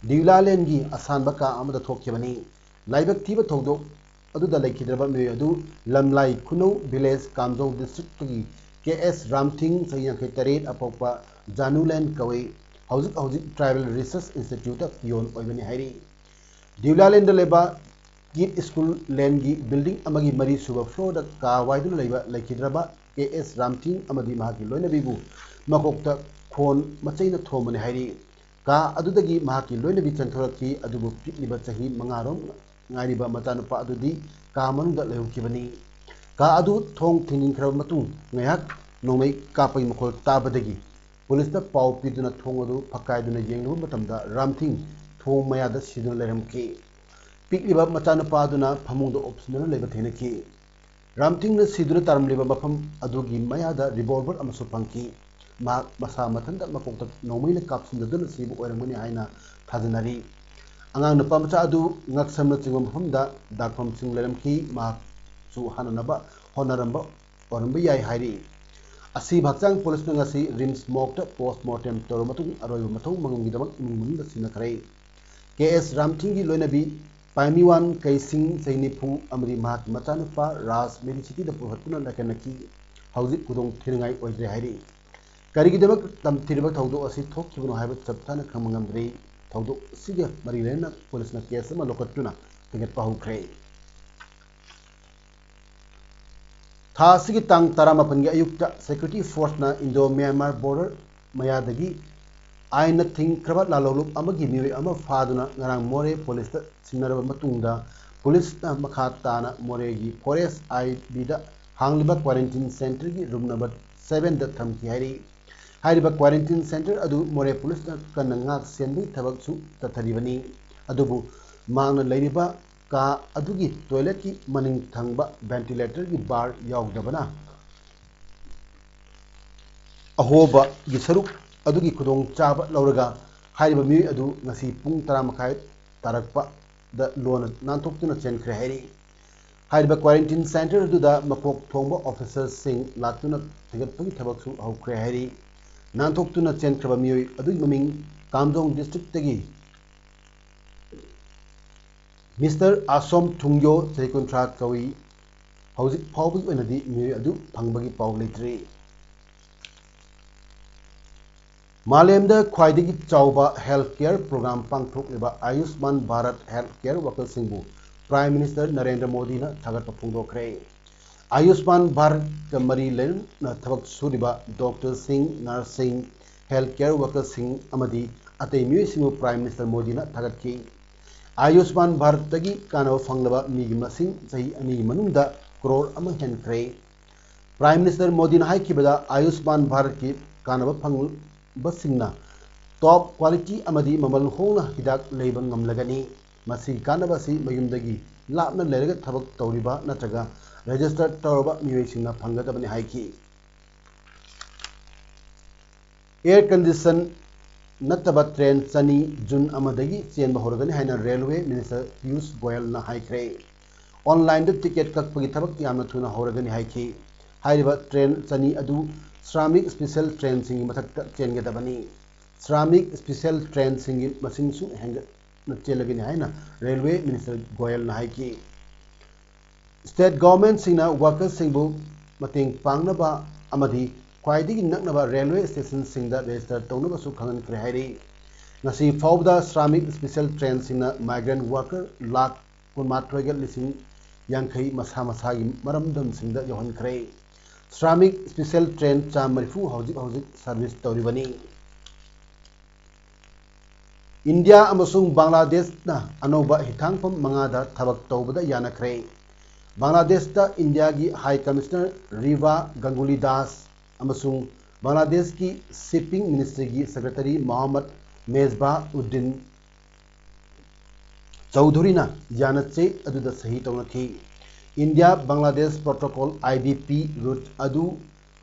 ꯗꯤꯎꯂꯥꯂꯦꯟꯒꯤ ꯑꯁꯥꯟꯕ ꯀꯥ ꯑꯃꯗ ꯊꯣꯛꯈꯤꯕꯅꯤ꯫ ꯂꯥꯏꯕꯛ ꯊꯤꯕ ꯊꯧꯗꯣꯛ ꯑꯗꯨꯗ ꯂꯩꯈꯤꯗ꯭ꯔꯕ ꯃꯤꯑꯣꯏ ꯑꯗꯨ ꯂꯝꯂꯥꯏ ꯈꯨꯅꯧ ꯚꯤꯂꯦꯖ ꯀꯥꯝꯖꯣꯡ ꯗꯤꯁꯇ꯭ꯔꯤꯛꯇꯒꯤ ꯀꯦ ꯑꯦꯁ ꯔꯥꯝꯊꯤꯡ, ꯆꯍꯤ ꯌꯥꯡꯈꯩ ꯇꯔꯦꯠ, ꯑꯄꯣꯛꯄ ꯖꯥꯅꯨꯂꯦꯟ ꯀꯧꯏ꯫ ꯍꯧꯖꯤꯛ ꯍꯧꯖꯤꯛ ꯇ꯭ꯔꯥꯏꯕꯦꯜ ꯔꯤꯁꯔꯁ ꯏꯟꯁꯇꯤꯇ꯭ꯌꯨꯠꯇ ꯄꯤꯌꯣꯟ ꯑꯣꯏꯕꯅꯤ ꯍꯥꯏꯔꯤ꯫ ꯗꯤꯎꯂꯥꯂꯦꯟꯗ ꯂꯩꯕ ꯀꯤꯠ ꯁ꯭ꯀꯨꯜ ꯂꯦꯟꯒꯤ ꯕꯤꯜꯗꯤꯡ ꯑꯃꯒꯤ ꯃꯔꯤ ꯁꯨꯕ ꯐ꯭ꯂꯣꯔꯗ ꯀꯥ ꯋꯥꯏꯗꯨꯅ ꯂꯩꯕ ꯂꯩꯈꯤꯗ꯭ꯔꯕ ꯀꯦ ꯑꯦꯁ ꯔꯥꯝꯊꯤꯡ ꯑꯃꯗꯤ ꯃꯍꯥꯛꯀꯤ ꯂꯣꯏꯅꯕꯤꯕꯨ ꯃꯀꯣꯛꯇ ꯈꯣꯟ ꯃꯆꯩꯅ ꯊꯣꯝꯕꯅꯤ ꯍꯥꯏꯔꯤ꯫ ꯀꯥ ꯑꯗꯨꯗꯒꯤ ꯃꯍꯥꯛꯀꯤ ꯂꯣꯏꯅꯕꯤ ꯆꯦꯟꯊꯣꯔꯛꯈꯤ, ꯑꯗꯨꯕꯨ ꯄꯤꯛꯂꯤꯕ ꯆꯍꯤ ꯃꯉꯥꯔꯣꯝ ꯉꯥꯏꯔꯤꯕ ꯃꯆꯥꯅꯨꯄꯥ ꯑꯗꯨꯗꯤ ꯀꯥ ꯃꯅꯨꯡꯗ ꯂꯩꯍꯧꯈꯤꯕꯅꯤ꯫ ꯀꯥ ꯑꯗꯨ ꯊꯣꯡ ꯊꯤꯡꯖꯤꯟꯈ꯭ꯔꯕ ꯃꯇꯨꯡ ꯉꯥꯏꯍꯥꯛ ꯅꯣꯡꯃꯩ ꯀꯥꯞꯄꯒꯤ ꯃꯈꯣꯜ ꯇꯥꯕꯗꯒꯤ ꯄꯨꯂꯤꯁꯇ ꯄꯥꯎ ꯄꯤꯗꯨꯅ ꯊꯣꯡ ꯑꯗꯨ ꯐꯛꯀꯥꯏꯗꯨꯅ ꯌꯦꯡꯂꯨꯕ ꯃꯇꯝꯗ ꯔꯥꯝꯊꯤꯡ ꯊꯣꯡ ꯃꯌꯥꯗ ꯁꯤꯗꯨꯅ ꯂꯩꯔꯝꯈꯤ꯫ ꯄꯤꯛꯂꯤꯕ ꯃꯆꯥꯅꯨꯄꯥ ꯑꯗꯨꯅ ꯐꯃꯨꯡꯗ ꯑꯣꯞꯁꯤꯟꯗꯨꯅ ꯂꯩꯕ ꯊꯦꯡꯅꯈꯤ꯫ ꯔꯥꯝꯊꯤꯡꯅ ꯁꯤꯗꯨꯅ ꯇꯥꯔꯝꯂꯤꯕ ꯃꯐꯝ ꯑꯗꯨꯒꯤ ꯃꯌꯥꯗ ꯔꯤꯚꯣꯜꯚꯔ ꯑꯃꯁꯨ ꯐꯪꯈꯤ꯫ ꯃꯍꯥꯛ ꯃꯁꯥ ꯃꯊꯟꯇ ꯃꯀꯣꯛꯇ ꯅꯣꯡꯃꯩꯅ ꯀꯥꯞꯁꯤꯟꯖꯗꯨꯅ ꯁꯤꯕ ꯑꯣꯏꯔꯝꯒꯅꯤ ꯍꯥꯏꯅ ꯊꯥꯖꯅꯔꯤ꯫ ꯑꯉꯥꯡ ꯅꯨꯄꯥ ꯃꯆꯥ ꯑꯗꯨ ꯉꯛꯁꯝꯅꯆꯤꯡꯕ ꯃꯐꯝꯗ ꯗꯥꯛꯐꯝꯁꯤꯡ ꯂꯩꯔꯝꯈꯤ꯫ ꯃꯍꯥꯛꯁꯨ ꯍꯥꯠꯅꯅꯕ ꯍꯣꯠꯅꯔꯝꯕ ꯑꯣꯏꯔꯝꯕ ꯌꯥꯏ ꯍꯥꯏꯔꯤ꯫ ꯑꯁꯤꯕ ꯍꯛꯆꯥꯡ ꯄꯨꯂꯤꯁꯅ ꯉꯁꯤ ꯔꯤꯝꯁ ꯃꯣꯔꯒꯇ ꯄꯣꯁꯃꯣꯔꯇꯦꯝ ꯇꯧꯔꯕ ꯃꯇꯨꯡ ꯑꯔꯣꯏꯕ ꯃꯊꯧ ꯃꯉꯝꯒꯤꯗꯃꯛ ꯏꯃꯨꯡ ꯃꯅꯨꯡꯗ ꯁꯤꯟꯅꯈ꯭ꯔꯦ꯫ ꯀꯦ ꯑꯦꯁ ꯔꯥꯝꯊꯤꯡꯒꯤ ꯂꯣꯏꯅꯕꯤ ꯄꯥꯏꯃꯤꯋꯥꯟ ꯀꯩꯁꯤꯡ, ꯆꯍꯤ ꯅꯤꯐꯨ, ꯑꯃꯗꯤ ꯃꯍꯥꯛꯀꯤ ꯃꯆꯥꯅꯨꯄꯥ ꯔꯥꯖ ꯃꯦꯗꯤꯁꯤꯇꯤꯗ ꯄꯨꯈꯠꯇꯨꯅ ꯂꯥꯏꯀꯠꯅꯈꯤ꯫ ꯍꯧꯖꯤꯛ ꯈꯨꯗꯣꯡ ꯊꯤꯅꯤꯡꯉꯥꯏ ꯑꯣꯏꯗ꯭ꯔꯦ ꯍꯥꯏꯔꯤ꯫ ꯀꯔꯤꯒꯤꯗꯃꯛ ꯇꯝꯊꯤꯔꯤꯕ ꯊꯧꯗꯣꯛ ꯑꯁꯤ ꯊꯣꯛꯈꯤꯕꯅꯣ ꯍꯥꯏꯕ ꯆꯞ ꯆꯥꯅ ꯈꯪꯕ ꯉꯝꯗ꯭ꯔꯤ꯫ ꯊꯧꯗꯣꯛ ꯑꯁꯤꯒ ꯃꯔꯤ ꯂꯩꯅꯅ ꯄꯨꯂꯤꯁꯅ ꯀꯦꯁ ꯑꯃ ꯂꯧꯈꯠꯇꯨꯅ ꯊꯤꯒꯠꯄ ꯍꯧꯈ꯭ꯔꯦ꯫ ꯊꯥ ꯑꯁꯤꯒꯤ ꯇꯥꯡ ꯇꯔꯥꯃꯥꯄꯟꯒꯤ ꯑꯌꯨꯛꯇ security forceꯅ Indo Myanmar border ꯃꯌꯥꯗꯒꯤ ꯑꯥꯏꯟꯅ ꯊꯤꯡꯈ꯭ꯔꯕ ꯂꯥꯜꯍꯧꯂꯨꯞ ꯑꯃꯒꯤ ꯃꯤꯑꯣꯏ ꯑꯃ ꯐꯥꯗꯨꯅ ꯉꯔꯥꯡ ꯃꯣꯔꯦ ꯄꯨꯂꯤꯁꯇ ꯁꯤꯟꯅꯔꯕ ꯃꯇꯨꯡꯗ, ꯄꯨꯂꯤꯁꯅ ꯃꯈꯥ ꯇꯥꯅ ꯃꯣꯔꯦꯒꯤ Forest IBꯗ ꯍꯥꯡꯂꯤꯕ quarantine centreꯒꯤ room number sevenꯗ ꯊꯝꯈꯤ ꯍꯥꯏꯔꯤ꯫ ꯍꯥꯏꯔꯤꯕ quarantine centre ꯑꯗꯨ ꯃꯣꯔꯦ ꯄꯨꯂꯤꯁꯅ ꯀꯟꯅ ꯉꯥꯛ ꯁꯦꯟꯕꯒꯤ ꯊꯕꯛꯁꯨ ꯆꯠꯊꯔꯤꯕꯅꯤ꯫ ꯑꯗꯨꯕꯨ ꯃꯍꯥꯛꯅ ꯂꯩꯔꯤꯕ ꯀꯥ ꯑꯗꯨꯒꯤ toiletꯀꯤ ꯃꯅꯤꯡ ꯊꯪꯕ ventilatorꯒꯤ bar ꯌꯥꯎꯗꯕꯅ ꯑꯍꯣꯕꯒꯤ ꯁꯔꯨꯛ ꯑꯗꯨꯒꯤ ꯈꯨꯗꯣꯡꯆꯥꯕ ꯂꯧꯔꯒ ꯍꯥꯏꯔꯤꯕ ꯃꯤꯑꯣꯏ ꯑꯗꯨ ꯉꯁꯤ ꯄꯨꯡ ꯇꯔꯥ ꯃꯈꯥꯏ ꯇꯥꯔꯛꯄꯗ ꯂꯣꯟꯅ ꯅꯥꯟꯊꯣꯛꯇꯨꯅ ꯆꯦꯟꯈ꯭ꯔꯦ ꯍꯥꯏꯔꯤ꯫ ꯍꯥꯏꯔꯤꯕ quarantine centre ꯑꯗꯨꯗ ꯃꯀꯣꯛ ꯊꯣꯡꯕ officerꯁꯤꯡ ꯂꯥꯛꯇꯨꯅ ꯊꯤꯒꯠꯄꯒꯤ ꯊꯕꯛꯁꯨ ꯍꯧꯈ꯭ꯔꯦ ꯍꯥꯏꯔꯤ꯫ ꯅꯥꯟꯊꯣꯛꯇꯨꯅ ꯆꯦꯟꯈ꯭ꯔꯕ ꯃꯤꯑꯣꯏ ꯑꯗꯨꯒꯤ ꯃꯃꯤꯡ ꯀꯥꯝꯖꯣꯡ districtꯇꯒꯤ Mister ꯑꯁꯣꯝ ꯊꯨꯡꯌꯣ, ꯆꯍꯤ ꯀꯨꯟꯊ꯭ꯔꯥ ꯀꯧꯏ꯫ ꯍꯧꯖꯤꯛ ꯐꯥꯎꯕꯒꯤ ꯑꯣꯏꯅꯗꯤ ꯃꯤꯑꯣꯏ ꯑꯗꯨ ꯐꯪꯕꯒꯤ ꯄꯥꯎ ꯂꯩꯇ꯭ꯔꯤ꯫ ꯃꯥꯂꯦꯝꯗ ꯈ꯭ꯋꯥꯏꯗꯒꯤ ꯆꯥꯎꯕ health care program ꯄꯥꯡꯊꯣꯛꯂꯤꯕ ꯑꯌꯨꯁꯃꯥꯟ Bharat health care workerꯁꯤꯡꯕꯨ Prime Minister Narendra ꯃꯣꯗꯤꯅ ꯊꯥꯒꯠꯄ ꯐꯣꯡꯗꯣꯛꯈ꯭ꯔꯦ꯫ ꯑꯌꯨꯁꯃꯥꯟ ꯚꯥꯔꯠꯀ ꯃꯔꯤ ꯂꯩꯅꯅ ꯊꯕꯛ ꯁꯨꯔꯤꯕ doctorꯁꯤꯡ, nurseꯁꯤꯡ, health care workerꯁꯤꯡ ꯑꯃꯗꯤ ꯑꯇꯩ ꯃꯤꯑꯣꯏꯁꯤꯡꯕꯨ Prime Minister ꯃꯣꯗꯤꯅ ꯊꯥꯒꯠꯈꯤ꯫ ꯑꯌꯨꯁꯃꯥꯟ ꯚꯥꯔꯠꯇꯒꯤ ꯀꯥꯟꯅꯕ ꯐꯪꯂꯕ ꯃꯤꯒꯤ ꯃꯁꯤꯡ ꯆꯍꯤ ꯑꯅꯤꯒꯤ ꯃꯅꯨꯡꯗ ꯀ꯭ꯔꯣꯔ ꯑꯃ ꯍꯦꯟꯈ꯭ꯔꯦ꯫ Prime Minister ꯃꯣꯗꯤꯅ ꯍꯥꯏꯈꯤꯕꯗ, ꯑꯌꯨꯁꯃꯥꯟ ꯚꯥꯔꯠꯀꯤ ꯀꯥꯟꯅꯕ ꯐꯪꯕꯁꯤꯡꯅ top quality ꯑꯃꯗꯤ ꯃꯃꯜ ꯍꯣꯡꯅ ꯍꯤꯗꯥꯛ ꯂꯩꯕ ꯉꯝꯂꯒꯅꯤ꯫ ꯃꯁꯤꯒꯤ ꯀꯥꯟꯅꯕ ꯑꯁꯤ ꯃꯌꯨꯝꯗꯒꯤ ꯂꯥꯞꯅ ꯂꯩꯔꯒ ꯊꯕꯛ ꯇꯧꯔꯤꯕ ꯅꯠꯇ꯭ꯔꯒ register ꯇꯧꯔꯕ ꯃꯤꯑꯣꯏꯁꯤꯡꯅ ꯐꯪꯒꯗꯕꯅꯤ ꯍꯥꯏꯈꯤ꯫ Air condition ꯅꯠꯇꯕ train ꯆꯅꯤ June ꯑꯃꯗꯒꯤ ꯆꯦꯟꯕ ꯍꯧꯔꯒꯅꯤ ꯍꯥꯏꯅ Railway Minister ꯄꯤꯌꯨꯁ ꯒꯣꯌꯜꯅ ꯍꯥꯏꯈ꯭ꯔꯦ꯫ Onlineꯗ ticket ꯀꯛꯄꯒꯤ ꯊꯕꯛ ꯌꯥꯝꯅ ꯊꯨꯅ ꯍꯧꯔꯒꯅꯤ ꯍꯥꯏꯈꯤ꯫ ꯍꯥꯏꯔꯤꯕ train ꯆꯅꯤ ꯑꯗꯨ Shramik Special trainꯁꯤꯡꯒꯤ ꯃꯊꯛꯇ ꯆꯦꯟꯒꯗꯕꯅꯤ꯫ Shramik Special trainꯁꯤꯡꯒꯤ ꯃꯁꯤꯡꯁꯨ ꯍꯦꯟꯒꯠ-, ꯆꯦꯜꯂꯒꯅꯤ ꯍꯥꯏꯅ ꯔꯦꯜꯋꯦ ꯃꯤꯅꯤꯁꯇꯔ ꯒꯣꯌꯜꯅ ꯍꯥꯏꯈꯤ꯫ ꯁ꯭ꯇꯦꯠ ꯒꯣꯚꯔꯟꯃꯦꯟꯠꯁꯤꯡꯅ ꯋꯥꯔꯀꯔꯁꯤꯡꯕꯨ ꯃꯇꯦꯡ ꯄꯥꯡꯅꯕ ꯑꯃꯗꯤ ꯈ꯭ꯋꯥꯏꯗꯒꯤ ꯅꯛꯅꯕ ꯔꯦꯜꯋꯦ ꯁ꯭ꯇꯦꯁꯟꯁꯤꯡꯗ ꯔꯦꯖꯤꯁꯇꯔ ꯇꯧꯅꯕꯁꯨ ꯈꯪꯍꯟꯈ꯭ꯔꯦ ꯍꯥꯏꯔꯤ꯫ ꯉꯁꯤ ꯐꯥꯎꯕꯗ Shramik special ꯇ꯭ꯔꯦꯟꯁꯤꯡꯅ migrant worker lakh ꯀꯨꯟꯃꯥꯊꯣꯏꯒ ꯂꯤꯁꯤꯡ ꯌꯥꯡꯈꯩ ꯃꯁꯥ ꯃꯁꯥꯒꯤ ꯃꯔꯝꯗꯝꯁꯤꯡꯗ ꯌꯧꯍꯟꯈ꯭ꯔꯦ꯫ ꯁ꯭ꯔꯥꯃꯤꯛ ꯁ꯭ꯄꯦꯁꯦꯜ ꯇ꯭ꯔꯦꯟ ꯆꯥꯝꯃ ꯃꯔꯤꯐꯨ ꯍꯧꯖꯤꯛ ꯍꯧꯖꯤꯛ ꯁꯔꯚꯤꯁ ꯇꯧꯔꯤꯕꯅꯤ꯫ ꯏꯟꯗꯤꯌꯥ ꯑꯃꯁꯨꯡ ꯕꯪꯒ꯭ꯂꯥꯗꯦꯁꯅ ꯑꯅꯧꯕ ꯍꯤꯊꯥꯡꯐꯝ ꯃꯉꯥꯗ ꯊꯕꯛ ꯇꯧꯕꯗ ꯌꯥꯅꯈ꯭ꯔꯦ꯫ ꯕꯪꯒ꯭ꯂꯥꯗꯦꯁꯇ ꯏꯟꯗꯤꯌꯥꯒꯤ ꯍꯥꯏ ꯀꯃꯤꯁꯅꯔ ꯔꯤꯚꯥ ꯒꯪꯒꯨꯂꯤ ꯗꯥꯁ ꯑꯃꯁꯨꯡ ꯕꯪꯒ꯭ꯂꯥꯗꯦꯁꯀꯤ ꯁꯤꯞꯄꯤꯡ ꯃꯤꯅꯤꯁꯇ꯭ꯔꯤꯒꯤ ꯁꯦꯀ꯭ꯔꯦꯇꯔꯤ ꯃꯣꯍꯝꯃꯗ ꯃꯦꯖꯕꯥ ꯎꯗꯗꯤꯟ ꯆꯧꯙꯨꯔꯤꯅ ꯌꯥꯅꯆꯦ ꯑꯗꯨꯗ ꯁꯍꯤ ꯇꯧꯅꯈꯤ꯫ India Bangladesh protocol, IBP, route ꯑꯗꯨ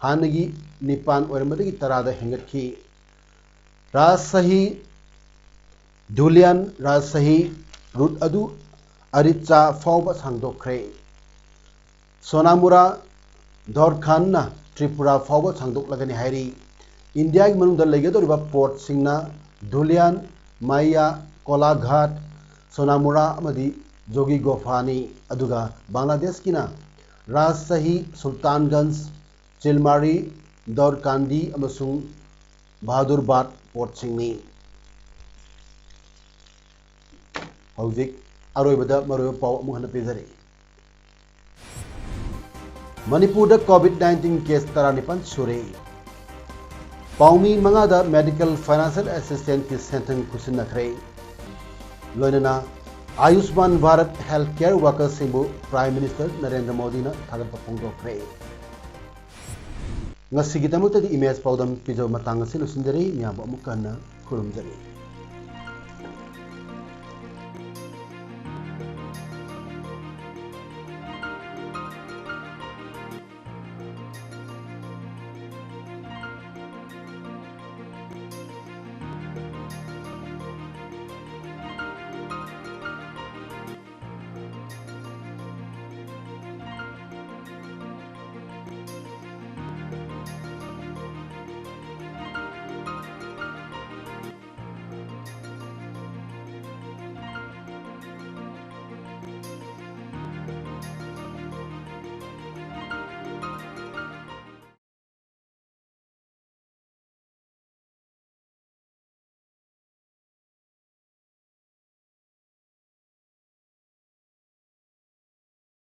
ꯍꯥꯟꯅꯒꯤ ꯅꯤꯄꯥꯟ ꯑꯣꯏꯔꯝꯕꯗꯒꯤ ꯇꯔꯥꯗ ꯍꯦꯟꯒꯠꯈꯤ꯫ ꯔꯥꯖꯁꯥꯍꯤ ꯙꯨꯂꯤꯌꯥꯟ ꯔꯥꯖꯁꯥꯍꯤ ꯔꯨꯠ ꯑꯗꯨ ꯑꯔꯤꯆꯥ ꯐꯥꯎꯕ ꯁꯥꯡꯗꯣꯛꯈ꯭ꯔꯦ꯫ ꯁꯣꯅꯥꯃꯨꯔꯥ ꯗꯣꯔꯈꯥꯟꯅ ꯇ꯭ꯔꯤꯄꯨꯔꯥ ꯐꯥꯎꯕ ꯁꯥꯡꯗꯣꯛꯂꯒꯅꯤ ꯍꯥꯏꯔꯤ꯫ ꯏꯟꯗꯤꯌꯥꯒꯤ ꯃꯅꯨꯡꯗ ꯂꯩꯒꯗꯧꯔꯤꯕ ꯄꯣꯔꯠꯁꯤꯡꯅ ꯙꯨꯂꯤꯌꯥꯟ, ꯃꯥꯏꯌꯥ, ꯀꯣꯂꯥꯘꯥꯠ, ꯁꯣꯅꯥꯃꯨꯔꯥ ꯑꯃꯗꯤ ꯖꯣꯒꯤꯒꯣꯐꯥꯅꯤ꯫ ꯑꯗꯨꯒ ꯕꯪꯒ꯭ꯂꯥꯗꯦꯁꯀꯤꯅ ꯔꯥꯖꯁꯥꯍꯤ, ꯁꯨꯜꯇꯥꯟꯒꯟꯖ, ꯆꯤꯜꯃꯥꯔꯤ, ꯗꯧꯔꯀꯥꯟꯗꯤ ꯑꯃꯁꯨꯡ ꯕꯍꯥꯗꯨꯔꯕꯥꯗ ꯄꯣꯔꯠꯁꯤꯡꯅꯤ꯫ ꯍꯧꯖꯤꯛ ꯑꯔꯣꯏꯕꯗ ꯃꯔꯨꯑꯣꯏꯕ ꯄꯥꯎ ꯑꯃꯨꯛ ꯍꯟꯅ ꯄꯤꯖꯔꯤ꯫ ꯃꯅꯤꯄꯨꯔꯗ COVID nineteen case ꯇꯔꯥꯅꯤꯄꯥꯟ ꯁꯨꯔꯦ꯫ ꯄꯥꯎꯃꯤ ꯃꯉꯥꯗ medical financial assistance ꯀꯤ ꯁꯦꯟꯊꯪ ꯈꯨꯠꯁꯤꯟꯅꯈ꯭ꯔꯦ꯫ ꯂꯣꯏꯅꯅ ꯑꯌꯨꯁꯃꯥꯟ Bharat health care workers ꯁꯤꯡꯕꯨ Prime Minister Narendra ꯃꯣꯗꯤꯅ ꯊꯥꯒꯠꯄ ꯐꯣꯡꯗꯣꯛꯈ꯭ꯔꯦ꯫ ꯉꯁꯤꯒꯤꯗꯃꯛꯇꯗꯤ ꯏꯃꯦꯖ ꯄꯥꯎꯗꯝ ꯄꯤꯖꯕ ꯃꯇꯥꯡ ꯑꯁꯤ ꯂꯣꯏꯁꯤꯟꯖꯔꯤ꯫ ꯃꯤꯌꯥꯝꯕꯨ ꯑꯃꯨꯛꯀ ꯍꯟꯅ ꯈꯨꯔꯨꯝꯖꯔꯤ꯫